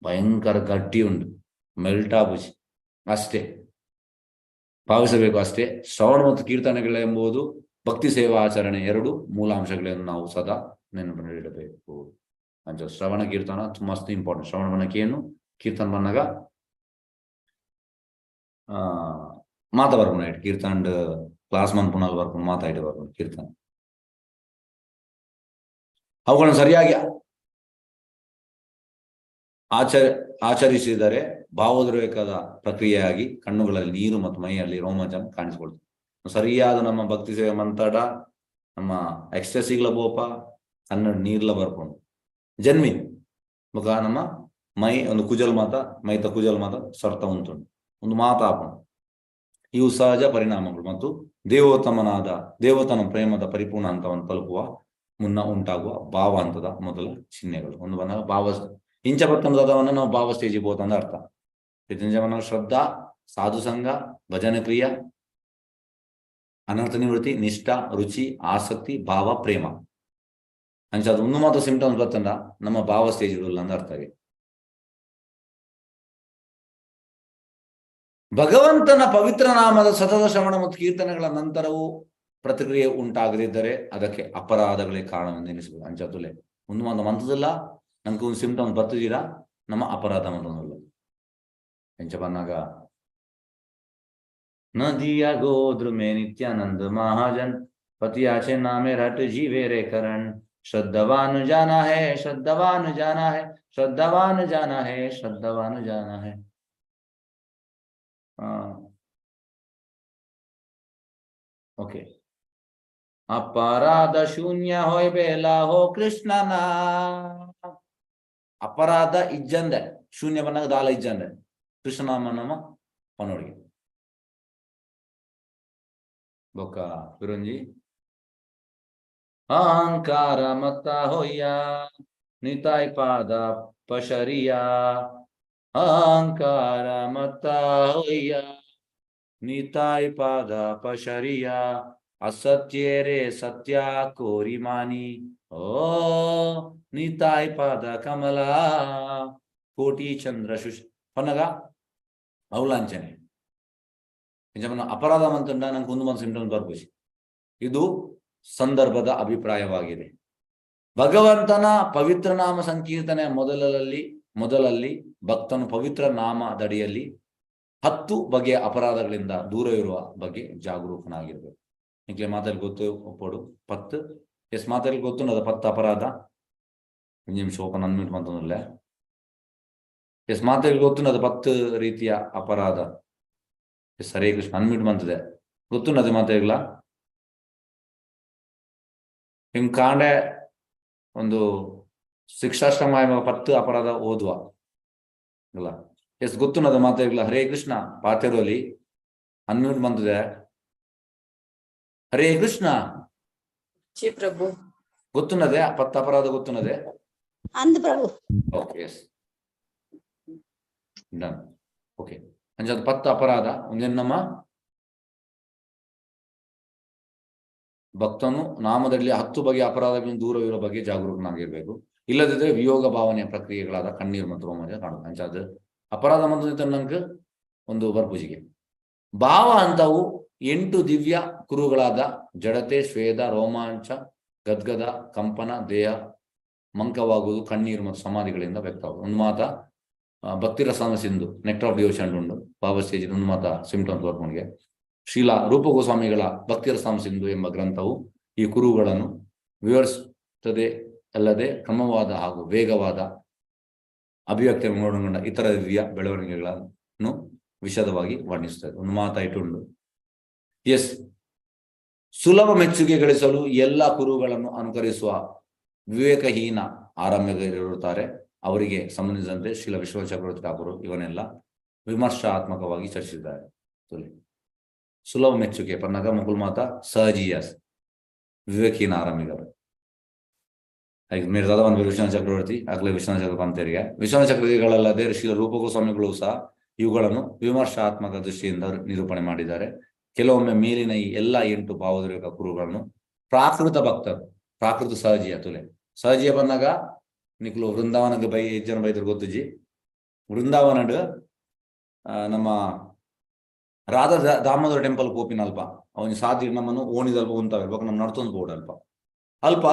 ಭಯಂಕರ ಗಟ್ಟಿ ಉಂಟು, ಮೆಲ್ಟ್ ಆಪುಜಿ ಅಷ್ಟೇ. ಭಾವಿಸಬೇಕು ಅಷ್ಟೇ. ಶ್ರವಣ ಮತ್ತು ಕೀರ್ತನೆಗಳೆಂಬುದು ಭಕ್ತಿ ಸೇವಾ ಆಚರಣೆ ಎರಡು ಮೂಲಾಂಶಗಳನ್ನು ನಾವು ಸದಾ ನೆನಪಿನಲ್ಲಿಡಬೇಕು. ಅಂಚ ಶ್ರವಣ ಕೀರ್ತನ ಮಸ್ತ್ ಇಂಪಾರ್ಟೆಂಟ್. ಶ್ರವಣ ಬನ್ನಕೇನು, ಕೀರ್ತನ ಬನ್ನಾಗ ಮಾತ ಬರ್ಪುಂಡು ಐಟ್. ಕೀರ್ತಂಡ್ ಕ್ಲಾಸ್ ಮನ್ಪುನಲ್ ಬರ್ಪುಂಡು, ಮಾತ ಐಟ್ ಬರ್ಪುಂಡು ಕೀರ್ತನ. ಅವುಗಳನ್ನು ಸರಿಯಾಗಿ ಆಚರಿಸಿದರೆ ಭಾವೋದ್ರೇಕದ ಪ್ರಕ್ರಿಯೆಯಾಗಿ ಕಣ್ಣುಗಳಲ್ಲಿ ನೀರು ಮತ್ತು ಮೈಯಲ್ಲಿ ರೋಮಾಂಚನ ಕಾಣಿಸಿಕೊಳ್ತದೆ. ಸರಿಯಾದ ನಮ್ಮ ಭಕ್ತಿ ಸೇವೆ ಮಂತಡ ನಮ್ಮ ಎಕ್ಸ್ಟಸಿಗ್ಲ ಬೋಪ ಕನ್ನಡ ನೀರ್ಲ ಬರ್ಪುಂಡು ಜನ್ಮಿ ಬೊಕ ನಮ್ಮ ಮೈ ಒಂದು ಕುಜಲ್ ಮಾತ, ಮೈತ ಕುಜಲ್ ಮಾತ ಸರ್ತ ಉಂಟುಂಡು ಒಂದು ಮಾತಾಪುಂಡು. ಇವು ಸಹಜ ಪರಿಣಾಮಗಳು ಮತ್ತು ದೇವೋತ್ತಮನಾದ ದೇವತನ ಪ್ರೇಮದ ಪರಿಪೂರ್ಣ ಹಂತವನ್ನು ತಲುಪುವ ಮುನ್ನ ಉಂಟಾಗುವ ಭಾವ ಹಂತದ ಮೊದಲ ಚಿಹ್ನೆಗಳು. ಒಂದು ಬಂದಾಗ ಭಾವ ಇಂಚ ಪತ್ತನದವನ್ನ ನಾವು ಭಾವ ಸ್ಟೇಜ್ ಅಂತ ಅರ್ಥ. ಇಂಚ ಶ್ರದ್ಧಾ, ಸಾಧು ಸಂಘ, ಭಜನ ಕ್ರಿಯಾ, ಅನರ್ಥ ನಿವೃತ್ತಿ, ನಿಷ್ಠಾ, ರುಚಿ, ಆಸಕ್ತಿ, ಭಾವ, ಪ್ರೇಮ. ಅಂಚ ಅದು ಒಂದು ಮಾತ್ರ ಸಿಂಪ್ಟಮ್ಸ್ ಬತ್ತಂಡ ನಮ್ಮ ಭಾವ ಸ್ಟೇಜ್ ಇರಲ್ಲ ಅಂತ ಅರ್ಥ. ಭಗವಂತನ ಪವಿತ್ರ ನಾಮದ ಸತತ ಶ್ರವಣ ಮತ್ತು ಕೀರ್ತನೆಗಳ ನಂತರವೂ ಪ್ರತಿಕ್ರಿಯೆ ಉಂಟಾಗದಿದ್ದರೆ ಅದಕ್ಕೆ ಅಪರಾಧಗಳೇ ಕಾರಣವೆಂದು ಎನಿಸಬಹುದು. ಅಂಚತುಲೆ ಒಂದು ಮಾತ ಮಂತದಲ್ಲ ನಂಗೆ ಒಂದು ಸಿಂಪ್ಟಮ್ಸ್ ಬರ್ತದೀರಾ ನಮ್ಮ ಅಪರಾಧ ಮಂತದಲ್ಲ. ಎಂಚ ಬನ್ನಾಗ ನದಿಯ ಗೋದ್ರ ಮೇ ನಿತ್ಯಾನಂದ ಮಹಾಜನ್ ಪತಿಯಾಚೆ ನಾಮೆ ರಟ್ ಜೀವೆ ರೇ ಕರಣ್ ಶ್ರದ್ಧವಾನ್ ಜಾನ ಹೇ ಶ್ರದ್ಧವಾನ್ ಜಾನ ಹೇ ಶ್ರದ್ಧವಾನ್ ಜಾನ ಹೇ ಶ್ರದ್ಧವಾನ್ ಜಾನ ಹೇ. ಓಕೆ. ಅಪರಾಧ ಶೂನ್ಯ ಹೋಯ್ ಬೇಲ ಹೋ ಕೃಷ್ಣನ. ಅಪರಾಧ ಇಜ್ಜಂದೆ ಶೂನ್ಯ ಬನ್ನಾಗ ದಾಲ ಇಜ್ಜಂದೆ ಕೃಷ್ಣನಾಮ ನಮ್ಮ ಪನೋಡಿಗೆ ಬೊಕ್ಕ ವಿರಂಜಿ ಅಹಂಕಾರ ಮತ್ತ ಹೊಯ್ಯ ನಿತಾಯ್ ಪಾದ ಪಶರಿಯ ಅಹಂಕಾರ ಮತ್ತ ಹೊಯ್ಯ ನಿತಾಯ್ ಪಾದ ಪಶರಿಯ ಅಸತ್ಯೇರೆ ಸತ್ಯ ಕೋರಿ ಮಾನಿ ಓ ನಿತಾಯ್ ಪಾದ ಕಮಲ ಕೋಟಿ ಚಂದ್ರ ಶುಶ್ ಪನ್ನಗ ಅವಲಾಂಚನೆ. ನಿಜವನ್ನ ಅಪರಾಧ ಮಂತಂಡ ನಂಗೆ ಒಂದು ಮಂತ್ ಸಿಂಪ್ಟಮ್ಸ್ ಬರ್ಪುಜಿ. ಇದು ಸಂದರ್ಭದ ಅಭಿಪ್ರಾಯವಾಗಿದೆ. ಭಗವಂತನ ಪವಿತ್ರ ನಾಮ ಸಂಕೀರ್ತನೆ ಮೊದಲಲ್ಲಿ ಭಕ್ತನು ಪವಿತ್ರ ನಾಮದಡಿಯಲ್ಲಿ 10 ಬಗೆಯ ಅಪರಾಧಗಳಿಂದ ದೂರ ಇರುವ ಬಗ್ಗೆ ಜಾಗರೂಕನಾಗಿರ್ಬೇಕು. ನಿಕ್ಲೆ ಮಾತಲ್ಲಿ ಗೊತ್ತು ಒಪ್ಪೋಡು 10 ಎಸ್ ಮಾತಲ್ಲಿ ಗೊತ್ತು ಅದ 10 ಅಪರಾಧ. ಒಂದು ನಿಮಿಷ ಓಪನ್ ಅನ್ಮ್ಯೂಟ್ ಮಂತಂದ್ರೆ ಎಸ್ ಮಾತಲ್ಲಿ ಗೊತ್ತು ಅದ 10 ರೀತಿಯ ಅಪರಾಧ. ಎಸ್ ಹರೇ ಕೃಷ್ಣ ಅನ್ಮ್ಯೂಟ್ ಮಂತದೆ ಗೊತ್ತು ಅದೇ ಮಾತಾಗ್ಲ ಹಿಂಗ್ ಕಾಂಡೆ ಒಂದು ಶಿಕ್ಷಾಶ್ರಮ 10 ಅಪರಾಧ ಓದುವ ಅಲ್ಲ. ಎಸ್ ಗೊತ್ತು ಅದ ಮಾತಾಗ್ಲ. ಹರೇ ಕೃಷ್ಣ ಪಾತೆರೋಲಿ ಅನ್ಮ್ಯೂಟ್ ಬಂತದೆ. ಹರೇ ಕೃಷ್ಣ ಪ್ರಭು ಗೊತ್ತುನ್ನದೆ 10 ಅಪರಾಧ ಗೊತ್ತುನ್ನದೆ ಅಂದ್ ಪ್ರಭು. Okay yes done. ಓಕೆ ಅಂಚ 10 ಅಪರಾಧ ಒಂದೇನು ನಮ್ಮ ಭಕ್ತನು ನಾಮದಲ್ಲಿ 10 ಬಗೆಯ ಅಪರಾಧಗಳನ್ನು ದೂರವಿರುವ ಬಗ್ಗೆ ಜಾಗರೂಕನಾಗಿರ್ಬೇಕು. ಇಲ್ಲದಿದ್ದರೆ ವಿಯೋಗ ಭಾವನೆಯ ಪ್ರಕ್ರಿಯೆಗಳಾದ ಕಣ್ಣೀರು ಮತ್ತು ರೋಮಾಂಚನ ಕಾಣುತ್ತೆ. ಅಂಚ ಅದು ಅಪರಾಧ ಮತ್ತು ನಂಗೆ ಒಂದು ಬರ್ಪೂಜಿಗೆ ಭಾವ ಅಂತವು 8 ದಿವ್ಯ ಕುರುಗಳಾದ ಜಡತೆ, ಶ್ವೇದ, ರೋಮಾಂಚ, ಗದ್ಗದ, ಕಂಪನ, ದೇಹ ಮಂಕವಾಗುವುದು, ಕಣ್ಣೀರು ಮತ್ತು ಸಮಾಧಿಗಳಿಂದ ವ್ಯಕ್ತವಾಗುವುದು. ಒಂದು ಮಾತ ಭಕ್ತಿ ರಸಾನ ಸಿಂಧು ನೆಕ್ಟರ್ ಆಫ್ ಡಿವೋಷನ್ ಉಂಡು ಬಾಬಾ ಸ್ಟೇಜ್ ಒಂದು ಮಾತ ಸಿಂಪ್ಟಮ್ಸ್ ಬರ್ಪುಣಿಗೆ. ಶ್ರೀಲಾ ರೂಪ ಗೋಸ್ವಾಮಿಗಳ ಭಕ್ತಿ ರಸಾನ ಸಿಂಧು ಎಂಬ ಗ್ರಂಥವು ಈ ಕುರುಗಳನ್ನು ವಿವರಿಸುತ್ತದೆ. ಅಲ್ಲದೆ ಕ್ರಮವಾದ ಹಾಗೂ ವೇಗವಾದ ಅಭಿವ್ಯಕ್ತಿ ಒಳಗೊಂಡ ಇತರ ದಿವ್ಯ ಬೆಳವಣಿಗೆಗಳನ್ನು ವಿಶದವಾಗಿ ವರ್ಣಿಸುತ್ತದೆ. ಒಂದು ಮಾತಾಯ್ತುಂಡು. ಎಸ್ ಸುಲಭ ಮೆಚ್ಚುಗೆ ಗಳಿಸಲು ಎಲ್ಲ ಕುರುಗಳನ್ನು ಅನುಕರಿಸುವ ವಿವೇಕಹೀನ ಆರಂಭಿಕರಿರುತ್ತಾರೆ. ಅವರಿಗೆ ಸಂಬಂಧಿಸಿದಂತೆ ಶ್ರೀಲ ವಿಶ್ವ ಚಕ್ರವರ್ತಿ ಠಾಕೂರು ಇವನ್ನೆಲ್ಲ ವಿಮರ್ಶಾತ್ಮಕವಾಗಿ ಚರ್ಚಿಸಿದ್ದಾರೆ. ಸುಲಭ ಮೆಚ್ಚುಗೆ ಪನ್ನಗ ಮುಕುಲ್ ಮಾತಾ ಸಹಜೀಯಸ್ ವಿವೇಕಹೀನ ಆರಂಭಿಕರು. ಮೇರೆ ಒಂದು ವಿಶ್ವನಾಥ ಚಕ್ರವರ್ತಿ ಆಗಲೇ ವಿಶ್ವನಾಥ ಚಕ್ರವರ್ತಿ ವಿಶ್ವನಾಥ ಚಕ್ರವರ್ತಿಗಳಲ್ಲದೆ ಶ್ರೀಲ ರೂಪ ಗೋಸ್ವಾಮಿಗಳು ಸಹ ಇವುಗಳನ್ನು ವಿಮರ್ಶಾತ್ಮಕ ದೃಷ್ಟಿಯಿಂದ ನಿರೂಪಣೆ ಮಾಡಿದ್ದಾರೆ. ಕೆಲವೊಮ್ಮೆ ಮೇಲಿನ ಈ ಎಲ್ಲ 8 ಭಾವೋದ್ರೇಕ ಕುರುಗಳನ್ನು ಪ್ರಾಕೃತ ಭಕ್ತರು, ಪ್ರಾಕೃತ ಸಹಜೀಯ ತುಲೆ ಸಹಜೀಯ ಬಂದಾಗ ನಿಕ್ಲು ವೃಂದಾವನಕ್ಕೆ ಬೈ ಹೆಚ್ಚು ಜನ ಬೈದ್ರು ಗೊತ್ತುಜಿ. ವೃಂದಾವನಡ್ ನಮ್ಮ ರಾಧಾ ದಾಮೋದರ ಟೆಂಪಲ್ ಪೋಪಿನ ಅಲ್ಪ ಅವನಿ ಸಾದಿ ನಮ್ಮನ್ನು ಓಣಿದಲ್ಪ ಉಂತಾವೆ ಬೊಕ ನಮ್ಮ ನಡ್ತೊಂದು ಪೋಡು. ಅಲ್ಪ ಅಲ್ಪ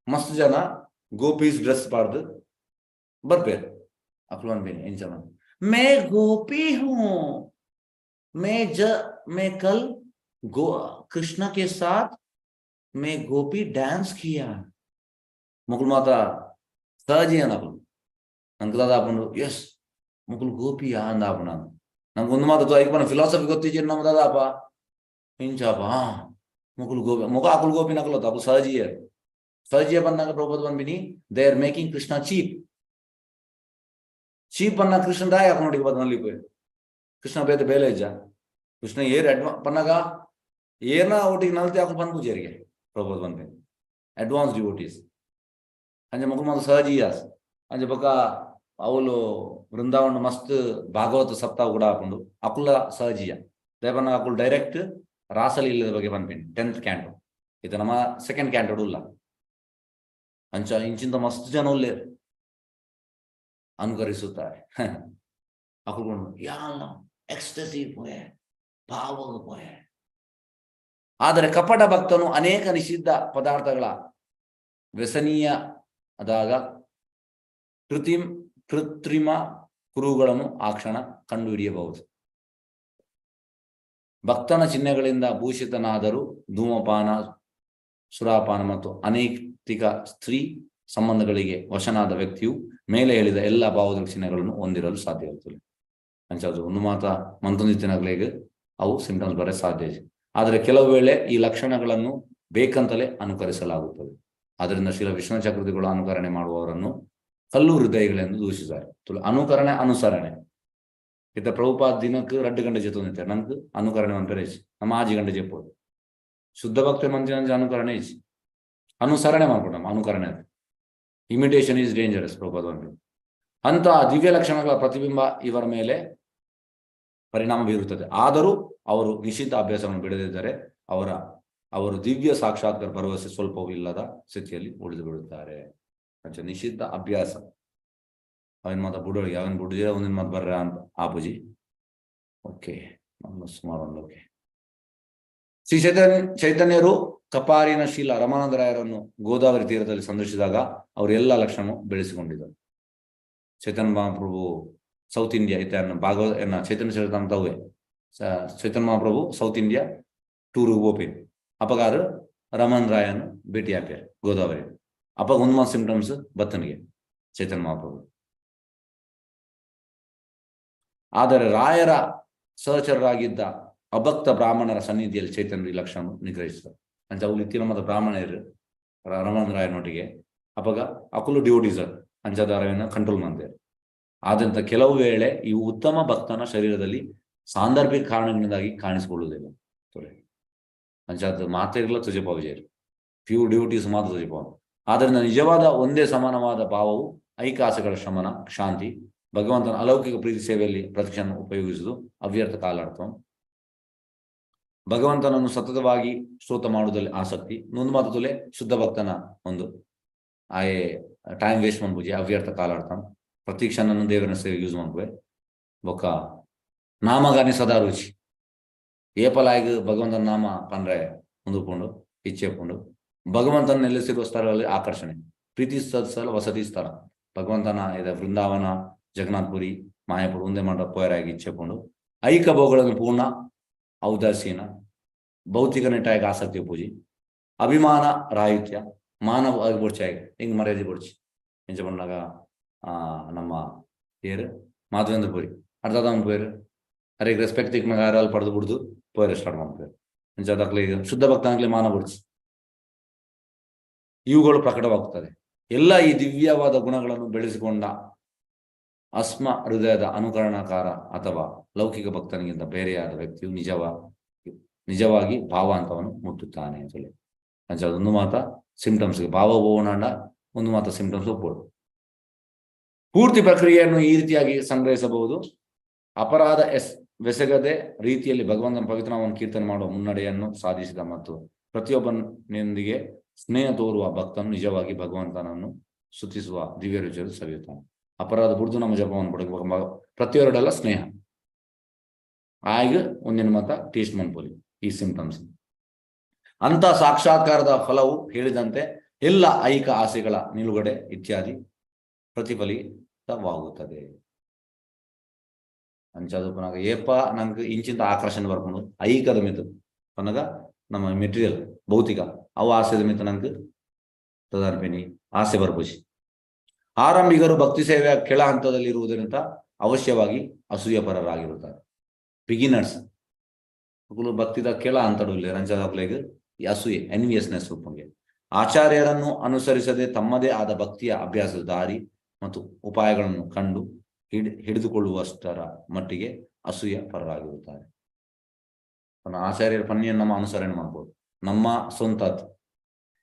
ಮಸ್ತ್ ಜನ ಗೋಪೀಸ್ ಡ್ರೆಸ್ ಪಾಡ್ದು ಬರ್ಪೇರು. ಅಕ್ಲು ಅನ್ಬೇನಿ ಎಂಚ मैं गोपी हूं, मैं ज मैं कल गो कृष्ण के साथ मैं गोपी डांस किया. ಮುಕುಲ್ ಮಾತ ಸಹಜಿ ಅನಕುಲು ನಂಗೆ ದಾದ ಎಸ್ ಮುಕುಲ್ ಗೋಪಿ ಅಂದಾಪುಂಡು. ನಂಗೆ ಒಂದು ಮಾತು ಐಕ್ ಪನ ಫಿಲಾಸಫಿ ಗೊತ್ತಿಜ್ಜಿ ನಮ್ಮ ದಾದಾಪ ಇಂಚಾಪ ಮುಕುಲ್ ಗೋಪಿ ಮುಖ ಅಕುಲ್ ಗೋಪಿ ನಕಲು ಅಕು ಸಹಜೀಯರು. ಸಹಜೀಯ ಬಂದಾಗ Prabhupada ಬಂದ್ಬಿನಿ, they are making Krishna cheap. Cheap ಪನ್ನ ಕೃಷ್ಣ ದಾಯ ನೋಡಿ ಬದನಲ್ಲಿ ಪೋಯ್ ಕೃಷ್ಣ ಬೇತೆ ಬೇಲೆ ಇಜ್ಜ ಕೃಷ್ಣ ಏರ್ ಅಡ್ವಾ ಪನ್ನಗ ಏರ್ನ ಒಟ್ಟಿಗೆ ನಲ್ತಿ ಹಾಕು ಬಂದ್ ಪೂಜಾರಿಗೆ ಪ್ರಭುಪಾದ ಬಂದ್ಬಿನಿ ಅಡ್ವಾನ್ಸ್ ಡಿವೋಟೀಸ್. ಅಂಚ ಮುಕುಲ್ ಮಾತ ಸಹಜೀಯಾಸ್. ಅಂಚ ಬೊಕ ಅವಲು ವೃಂದಾವನ ಮಸ್ತ್ ಭಾಗವತ ಸಪ್ತಾಹ ಕೂಡ ಆಪುಂಡು. ಅಕುಲ ಸಹಜೀಯ ದೇವನ ಅಕುಲ್ ಡೈರೆಕ್ಟ್ ರಾಸಲೀಲದ ಬಗ್ಗೆ ಪನ್ಪಿನಿ 10th canto. ಇದು ನಮ್ಮ ಸೆಕೆಂಡ್ ಕ್ಯಾಂಟೋ ಉಲ್ಲ. ಅಂಚ ಇಂಚಿಂತ ಮಸ್ತ್ ಜನ ಉಲ್ಲೇರು ಅನುಕರಿಸುತ್ತಾರೆ. ಅಕುಲು ಯಾಲ ಎಕ್ಸ್ಟಸಿ ಪೋಯೆ ಭಾವಗ ಪೋಯೆ. ಆದರೆ ಕಪಟ ಭಕ್ತನು ಅನೇಕ ನಿಷಿದ್ಧ ಪದಾರ್ಥಗಳ ವ್ಯಸನೀಯ ಆದಾಗ ಕೃತ್ರಿಮ ಕುರುಹುಗಳನ್ನು ಆ ಕ್ಷಣ ಕಂಡುಹಿಡಿಯಬಹುದು. ಭಕ್ತನ ಚಿಹ್ನೆಗಳಿಂದ ಭೂಷಿತನಾದರೂ ಧೂಮಪಾನ, ಸುರಾಪಾನ ಮತ್ತು ಅನೈತಿಕ ಸ್ತ್ರೀ ಸಂಬಂಧಗಳಿಗೆ ವಶನಾದ ವ್ಯಕ್ತಿಯು ಮೇಲೆ ಹೇಳಿದ ಎಲ್ಲ ಭಾವದ ಚಿಹ್ನೆಗಳನ್ನು ಹೊಂದಿರಲು ಸಾಧ್ಯವಾಗುತ್ತದೆ. ಅಂಚಾದು ಒಂದು ಮಾತ ಮಂತೊಂದಿತ್ತಿನಗ್ಲೇಗ್ ಅವು ಸಿಂಪ್ಟಮ್ಸ್ ಬರ ಸಾಧ್ಯ ಇದೆ. ಆದರೆ ಕೆಲವು ವೇಳೆ ಈ ಲಕ್ಷಣಗಳನ್ನು ಬೇಕಂತಲೇ ಅನುಕರಿಸಲಾಗುತ್ತದೆ. ಆದ್ದರಿಂದ ಶ್ರೀಲ ವಿಷ್ಣು ಚಕ್ರವರ್ತಿಗಳು ಅನುಕರಣೆ ಮಾಡುವವರನ್ನು ಕಲ್ಲು ಹೃದಯಗಳೆಂದು ದೂಷಿಸಿದ್ದಾರೆ. ಅನುಕರಣೆ ಅನುಸರಣೆ ಇತ್ತ ಪ್ರಭುಪಾದ ದಿನಕ್ಕೆ 2 ಗಂಟೆ ಜೊತೆ ನಂಗೆ ಅನುಕರಣೆ ಮನ್ಪೆರೆ ನಮ್ಮ 6 ಗಂಟೆ ಜೆಪ್ಪೋದು. ಶುದ್ಧ ಭಕ್ತಿ ಮಂಚಿನ ಅನುಕರಣೆ ಇಜ್ಜಿ, ಅನುಸರಣೆ ಮಾಡ್ಕೊಂಡು ನಮ್ಮ ಅನುಕರಣೆ. ಇಮಿಟೇಷನ್ is dangerous Prabhupada ಅಂತ. ಅಂತ ದಿವ್ಯ ಲಕ್ಷಣಗಳ ಪ್ರತಿಬಿಂಬ ಇವರ ಮೇಲೆ ಪರಿಣಾಮ ಬೀರುತ್ತದೆ. ಆದರೂ ಅವರು ನಿಷಿದ್ಧ ಅಭ್ಯಾಸವನ್ನು ಬಿಡದಿದ್ದರೆ ಅವರು ದಿವ್ಯ ಸಾಕ್ಷಾತ್ಕಾರ ಭರವಸೆ ಸ್ವಲ್ಪವೂ ಇಲ್ಲದ ಸ್ಥಿತಿಯಲ್ಲಿ ಉಳಿದು ಬಿಡುತ್ತಾರೆ. ಅಂಚ ನಿಷಿದ್ಧ ಅಭ್ಯಾಸ ಅವನ್ ಮಾತ ಬುಡೋಳಿಗೆ ಅವನ್ ಬುಡ್ದಿರ ಒಂದಿನ ಮಾತು ಬರ್ರ ಅಂತ ಆಪುಜಿ. ಓಕೆ, ನಮ್ಮ ಸುಮಾರು ಒಂದು ಓಕೆ. ಶ್ರೀ ಚೈತನ್ಯರು ಕಪಾರಿನ ಶೀಲ ರಮಾನಂದರಾಯರನ್ನು ಗೋದಾವರಿ ತೀರದಲ್ಲಿ ಸಂದರ್ಶಿಸಿದಾಗ ಅವರೆಲ್ಲ ಲಕ್ಷಣ ಬೆಳೆಸಿಕೊಂಡಿದ್ದರು. ಚೈತನ್ಯ ಮಹಾಪ್ರಭು ಸೌತ್ ಇಂಡಿಯಾ ಇತ್ತ ಭಾಗವತ ಎನ್ನ ಚೈತನ್ಯ ಚರಿತಾಮೃತವೇ Chaitanya Mahaprabhu south India tour ಹೋಪಿನ್ ಅಪಗಾರು ರಮನ್ ರಾಯನ್ ಭೇಟಿ ಆಪ್ಯಾರ ಗೋದಾವರಿ. ಅಪ್ಪ ಒಂದು ಸಿಂಪ್ಟಮ್ಸ್ ಬತ್ತನಿಗೆ ಚೈತನ್ಯ ಮಹಾಪ್ರಭು. ಆದರೆ ರಾಯರ ಸಹಚರರಾಗಿದ್ದ ಅಭಕ್ತ ಬ್ರಾಹ್ಮಣರ ಸನ್ನಿಧಿಯಲ್ಲಿ ಚೈತನ್ಯ ಈ ಲಕ್ಷಣ ನಿಗ್ರಹಿಸಿದರು. ಅಂಚ ಅವ್ರು ಇತ್ತಿನ ಮತ ಬ್ರಾಹ್ಮಣರು ರಮಣ ರಾಯನೊಟ್ಟಿಗೆ ಅಪಗ ಅಕುಲು ಡಿವೋಟೀಸರ್ ಅಂಚದಾರವನ್ನು ಕಂಟ್ರೋಲ್ ಮಾಡ್ತಾರೆ. ಆದಂತ ಕೆಲವು ವೇಳೆ ಇವು ಉತ್ತಮ ಭಕ್ತನ ಶರೀರದಲ್ಲಿ ಸಾಂದರ್ಭಿಕ ಕಾರಣಗಳಿಂದಾಗಿ ಕಾಣಿಸಿಕೊಳ್ಳುವುದಿಲ್ಲ. ಅಂಚಾದ ಮಾತೆಗಳ ತುಜಪಾವಿಜಯರು ಪ್ಯೂರ್ ಡ್ಯೂಟೀಸ್ ಮಾತ್ರ ತುಜಪಾವ. ಆದ್ದರಿಂದ ನಿಜವಾದ ಒಂದೇ ಸಮಾನವಾದ ಭಾವವು ಐಕಾಸೆಗಳ ಶಮನ, ಶಾಂತಿ, ಭಗವಂತನ ಅಲೌಕಿಕ ಪ್ರೀತಿ ಸೇವೆಯಲ್ಲಿ ಪ್ರತಿಕ್ಷಣ ಉಪಯೋಗಿಸುವುದು ಅವ್ಯರ್ಥ ಕಾಲಾರ್ಥ. ಭಗವಂತನನ್ನು ಸತತವಾಗಿ ಸ್ತೋತ್ರ ಮಾಡುವುದಲ್ಲಿ ಆಸಕ್ತಿ ನೊಂದು ಮಾತು ತುಲೆ ಶುದ್ಧ ಭಕ್ತನ ಒಂದು ಆಯೆ ಟೈಮ್ ವೇಸ್ಟ್ ಮನ್ಪುಜಿ ಅವ್ಯರ್ಥ ಕಾಲಾರ್ಥ. ಪ್ರತಿ ಕ್ಷಣನು ದೇವರನ ಸೇವೆ ಯೂಸ್ ಮಾಡ್ಬೆ. ಬೊಕ್ಕ ನಾಮಗಾನಿ ಸದಾ ರುಚಿ ಏಪಲಾಯಿಗ್ ಭಗವಂತನ ನಾಮ ಪಂಡ್ರೆ ಮುಂದುಕೊಂಡು ಇಚ್ಛೆ ಪುಂಡು. ಭಗವಂತನ ನೆಲೆಸಿರುವ ಸ್ಥಳಗಳಲ್ಲಿ ಆಕರ್ಷಣೆ, ಪ್ರೀತಿ ಸ್ಥಳ, ವಸತಿ ಸ್ಥಳ ಭಗವಂತನ ಇದೆ ವೃಂದಾವನ, ಜಗನ್ನಾಥಪುರಿ, ಮಾಯಾಪುರ ಒಂದೇ ಮಂಡ ಪೋಯರಾಗಿ ಇಚ್ಛೆ ಪುಂಡು. ಐಕ ಭೋಗಗಳನ್ನು ಪೂರ್ಣ ಔದಾಸೀನ, ಭೌತಿಕ ನೆಟ್ಟಾಗಿ ಆಸಕ್ತಿ ಪೂಜಿ, ಅಭಿಮಾನ ರಾಹಿತ್ಯ, ಮಾನವ ಬೊಡ್ಚಾಗಿ ಹಿಂಗ್ ಮರ್ಯಾದೆ ಬೊಡ್ಚಿ ಎಂಚ ಪಂಡಾಗ ನಮ್ಮ ಏರು ಮಾಧವೇಂದ್ರ ಪುರಿ ಅರ್ಧ ಪೋಯರು ಅರೆ ರೆಸ್ಪೆಕ್ಟ್ ತಿಕ್ನಾಗ ಅಲ್ಲಿ ಪಡೆದು ಬಿಡ್ದು ಪೋಯರು ಸ್ಟಾರ್ಟ್ ಮಾಡ್ತಾರೆ. ಅಂಚ ಅದಕ್ಲೆ ಶುದ್ಧ ಭಕ್ತನಾಗ್ಲಿ ಮಾನ ಬೊಡ್ಚಿ. ಇವುಗಳು ಪ್ರಕಟವಾಗುತ್ತದೆ. ಎಲ್ಲ ಈ ದಿವ್ಯವಾದ ಗುಣಗಳನ್ನು ಬೆಳೆಸಿಕೊಂಡ ಅಸ್ಮ ಹೃದಯದ ಅನುಕರಣಕಾರ ಅಥವಾ ಲೌಕಿಕ ಭಕ್ತನಿಗಿಂತ ಬೇರೆಯಾದ ವ್ಯಕ್ತಿಯು ನಿಜವಾಗಿ ಭಾವಾಂತವನ್ನು ಮುಟ್ಟುತ್ತಾನೆ ಅಂತ ಹೇಳಿ. ಅಂಚ ಒಂದು ಮಾತ ಸಿಂಪ್ಟಮ್ಸ್ ಭಾವ ಹೋಗೋಣ ಒಂದು ಮಾತ ಸಿಂಪ್ಟಮ್ಸ್ ಒಪ್ಪೋದು. ಪೂರ್ತಿ ಪ್ರಕ್ರಿಯೆಯನ್ನು ಈ ರೀತಿಯಾಗಿ ಸಂಗ್ರಹಿಸಬಹುದು. ಅಪರಾಧ ಬೆಸಗದೆ ರೀತಿಯಲ್ಲಿ ಭಗವಂತನ ಪವಿತ್ರನಾಮವನ್ನು ಕೀರ್ತನೆ ಮಾಡುವ ಮುನ್ನಡೆಯನ್ನು ಸಾಧಿಸಿದ ಮತ್ತು ಪ್ರತಿಯೊಬ್ಬನಿಂದಿಗೆ ಸ್ನೇಹ ತೋರುವ ಭಕ್ತನು ನಿಜವಾಗಿ ಭಗವಂತನನ್ನು ಸ್ತುತಿಸುವ ದಿವ್ಯ ರುಚಿಯನ್ನು ಸವಿಯುತ್ತಾನೆ. ಅಪರಾಧ ಬುಡ್ದು ನಮ್ಮ ಜಪವನ್ನು ಪಡೆಯುವ ಪ್ರತಿಯೊರಡೆಲ್ಲ ಸ್ನೇಹ. ಆಯ್ಗ್ ಒಂದಿನ ಮಾತ ಟೇಸ್ಟ್ ಮನ್ಪೊಲಿ ಈ ಸಿಂಪ್ಟಮ್ಸ್. ಅಂತ ಸಾಕ್ಷಾತ್ಕಾರದ ಫಲವು ಹೇಳಿದಂತೆ ಎಲ್ಲ ಐಹಿಕ ಆಸೆಗಳ ನಿಲುಗಡೆ ಇತ್ಯಾದಿ ಪ್ರತಿಫಲಿತವಾಗುತ್ತದೆ. ಅಂಚಾದ್ ಪನಗ ಏಪ ನಂಗೆ ಇಂಚಿಂತ ಆಕರ್ಷಣೆ ಬರ್ಕೊಂಡು ಐಹಿಕದ ಮಿತ್ತು ಪನಗ ನಮ್ಮ ಮೆಟೀರಿಯಲ್ ಭೌತಿಕ ಅವು ಆಸೆದ ಮಿತ್ತು ನಂಗೆ ತದನ್ಪಿನಿ ಆಸೆ ಬರ್ಪುಜಿ. ಆರಂಭಿಕರು ಭಕ್ತಿ ಸೇವೆಯ ಕೆಳ ಹಂತದಲ್ಲಿ ಇರುವುದರಿಂದ ಅವಶ್ಯವಾಗಿ ಅಸೂಯಪರರಾಗಿರುತ್ತಾರೆ. ಬಿಗಿನರ್ಸ್ ಅಕುಲು ಭಕ್ತಿದ ಕೆಳ ಹಂತಡು ಅಂಚಾದಕ್ಲೆಗ್ ಈ ಅಸೂಯೆ ಎನ್ವಿಯಸ್ನೆಸ್ ಉಪ್ಪುಂಗೆ. ಆಚಾರ್ಯರನ್ನು ಅನುಸರಿಸದೆ ತಮ್ಮದೇ ಆದ ಭಕ್ತಿಯ ಅಭ್ಯಾಸದ ದಾರಿ ಮತ್ತು ಉಪಾಯಗಳನ್ನು ಕಂಡು ಹಿಡಿದುಕೊಳ್ಳುವಷ್ಟರ ಮಟ್ಟಿಗೆ ಅಸೂಯ ಪರರಾಗಿರುತ್ತಾರೆ. ಆಚಾರ್ಯರ ಪನ್ನಿಯನ್ನು ನಮ್ಮ ಅನುಸರಣೆ ಮಾಡ್ಬೋದು, ನಮ್ಮ ಸ್ವಂತ.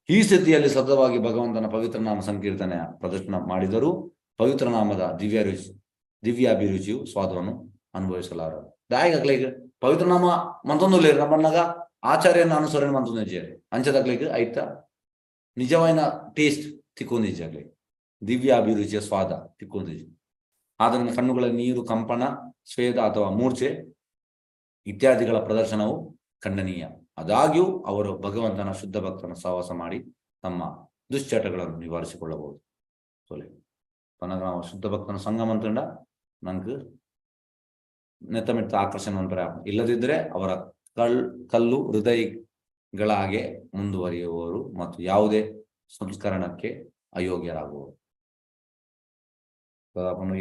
ಈ ಸ್ಥಿತಿಯಲ್ಲಿ ಸತತವಾಗಿ ಭಗವಂತನ ಪವಿತ್ರ ನಾಮ ಸಂಕೀರ್ತನೆಯ ಪ್ರದರ್ಶನ ಮಾಡಿದರೂ ಪವಿತ್ರ ನಾಮದ ದಿವ್ಯಾಭಿರುಚಿಯು ಸ್ವಾದವನ್ನು ಅನುಭವಿಸಲಾರರು. ದಾಯಕಗ್ಲಿಗ್ ಪವಿತ್ರ ನಾಮ ಮಂತೊಂದುಲ್ಲೇರು ನಮ್ಮನ್ನಾಗ ಆಚಾರ್ಯನ ಅನುಸರಣೆ ಮಂತೊಂದು ಅಂಚದಗ್ಲಿಗ್ ಐತ ನಿಜವಾದ ಟೇಸ್ಟ್ ತಿಕ್ಕೊಂದಿಜ್ಜಾಗ್ಲಿ ದಿವ್ಯಾಭಿರುಚಿಯ ಸ್ವಾದ ತಿಕ್ಕೊಂದಿಜ್ಜಿ. ಆದ್ದರಿಂದ ಕಣ್ಣುಗಳ ನೀರು, ಕಂಪನ, ಸ್ವೇದ ಅಥವಾ ಮೂರ್ಛೆ ಇತ್ಯಾದಿಗಳ ಪ್ರದರ್ಶನವು ಖಂಡನೀಯ. ಆದಾಗ್ಯೂ ಅವರು ಭಗವಂತನ ಶುದ್ಧ ಭಕ್ತನ ಸಹವಾಸ ಮಾಡಿ ತಮ್ಮ ದುಶ್ಚಟಗಳನ್ನು ನಿವಾರಿಸಿಕೊಳ್ಳಬಹುದು. ಸೊಲೆ ಪನಗ ನಾವು ಶುದ್ಧ ಭಕ್ತನ ಸಂಘ ಮಂತಂಡ ನಂಗೆ ನೆತ್ತಮೆತ್ತ ಆಕರ್ಷಣೆ ಮಂತ್ರ ಇಲ್ಲದಿದ್ದರೆ ಅವರ ಕಲ್ಲು ಹೃದಯಗಳಾಗೆ ಮುಂದುವರಿಯುವವರು ಮತ್ತು ಯಾವುದೇ ಸಂಸ್ಕರಣಕ್ಕೆ ಅಯೋಗ್ಯರಾಗುವರು.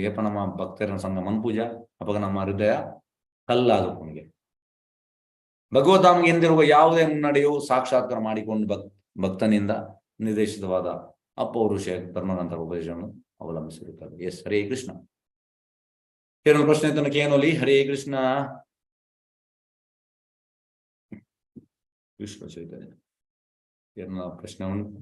ಏಪ ನಮ್ಮ ಭಕ್ತರ ಸಂಘ ಮನ್ಪೂಜಾ ಅಪಗ ನಮ್ಮ ಹೃದಯ ಕಲ್ಲಾದುಪುಣಿಗೆ. ಭಗವದ್ಧಾಮ್ಗೆ ಎಂದಿರುವ ಯಾವುದೇ ಮುನ್ನಡೆಯು ಸಾಕ್ಷಾತ್ಕಾರ ಮಾಡಿಕೊಂಡು ಭಕ್ತನಿಂದ ನಿರ್ದೇಶಿತವಾದ ಅಪೌರುಷ ಧರ್ಮಗ್ರಂಥರ ಉಪದೇಶವನ್ನು ಅವಲಂಬಿಸಿರುತ್ತಾರೆ. ಎಸ್, ಹರೇ ಕೃಷ್ಣ. ಏನೊಂದು ಪ್ರಶ್ನೆ ತನಕ ಏನೋಲಿ? ಹರೇ ಕೃಷ್ಣ. ಕೃಷ್ಣ ಚೈತನ್ಯ. ಏನ ಪ್ರಶ್ನೆ ಉಂಟು?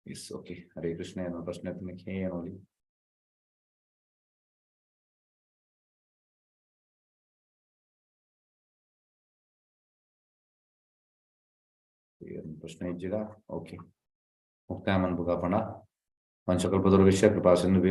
Yes, okay, Hare Krishna. ಏನೋ ಪ್ರಶ್ನೆ ತನಕ ಏನೋಲಿ? ಪ್ರಶ್ನೆ ಇಜ್ಜಿಡ? ಓಕೆ, ಮುಕ್ತಾಯ ಮನ್ಪುಗ ಪಂಡ. ಪಂಚಕಲ್ಪತರುಭ್ಯಶ್ಚ ಕೃಪಾ ಸಿಂಧುಭ್ಯೋ.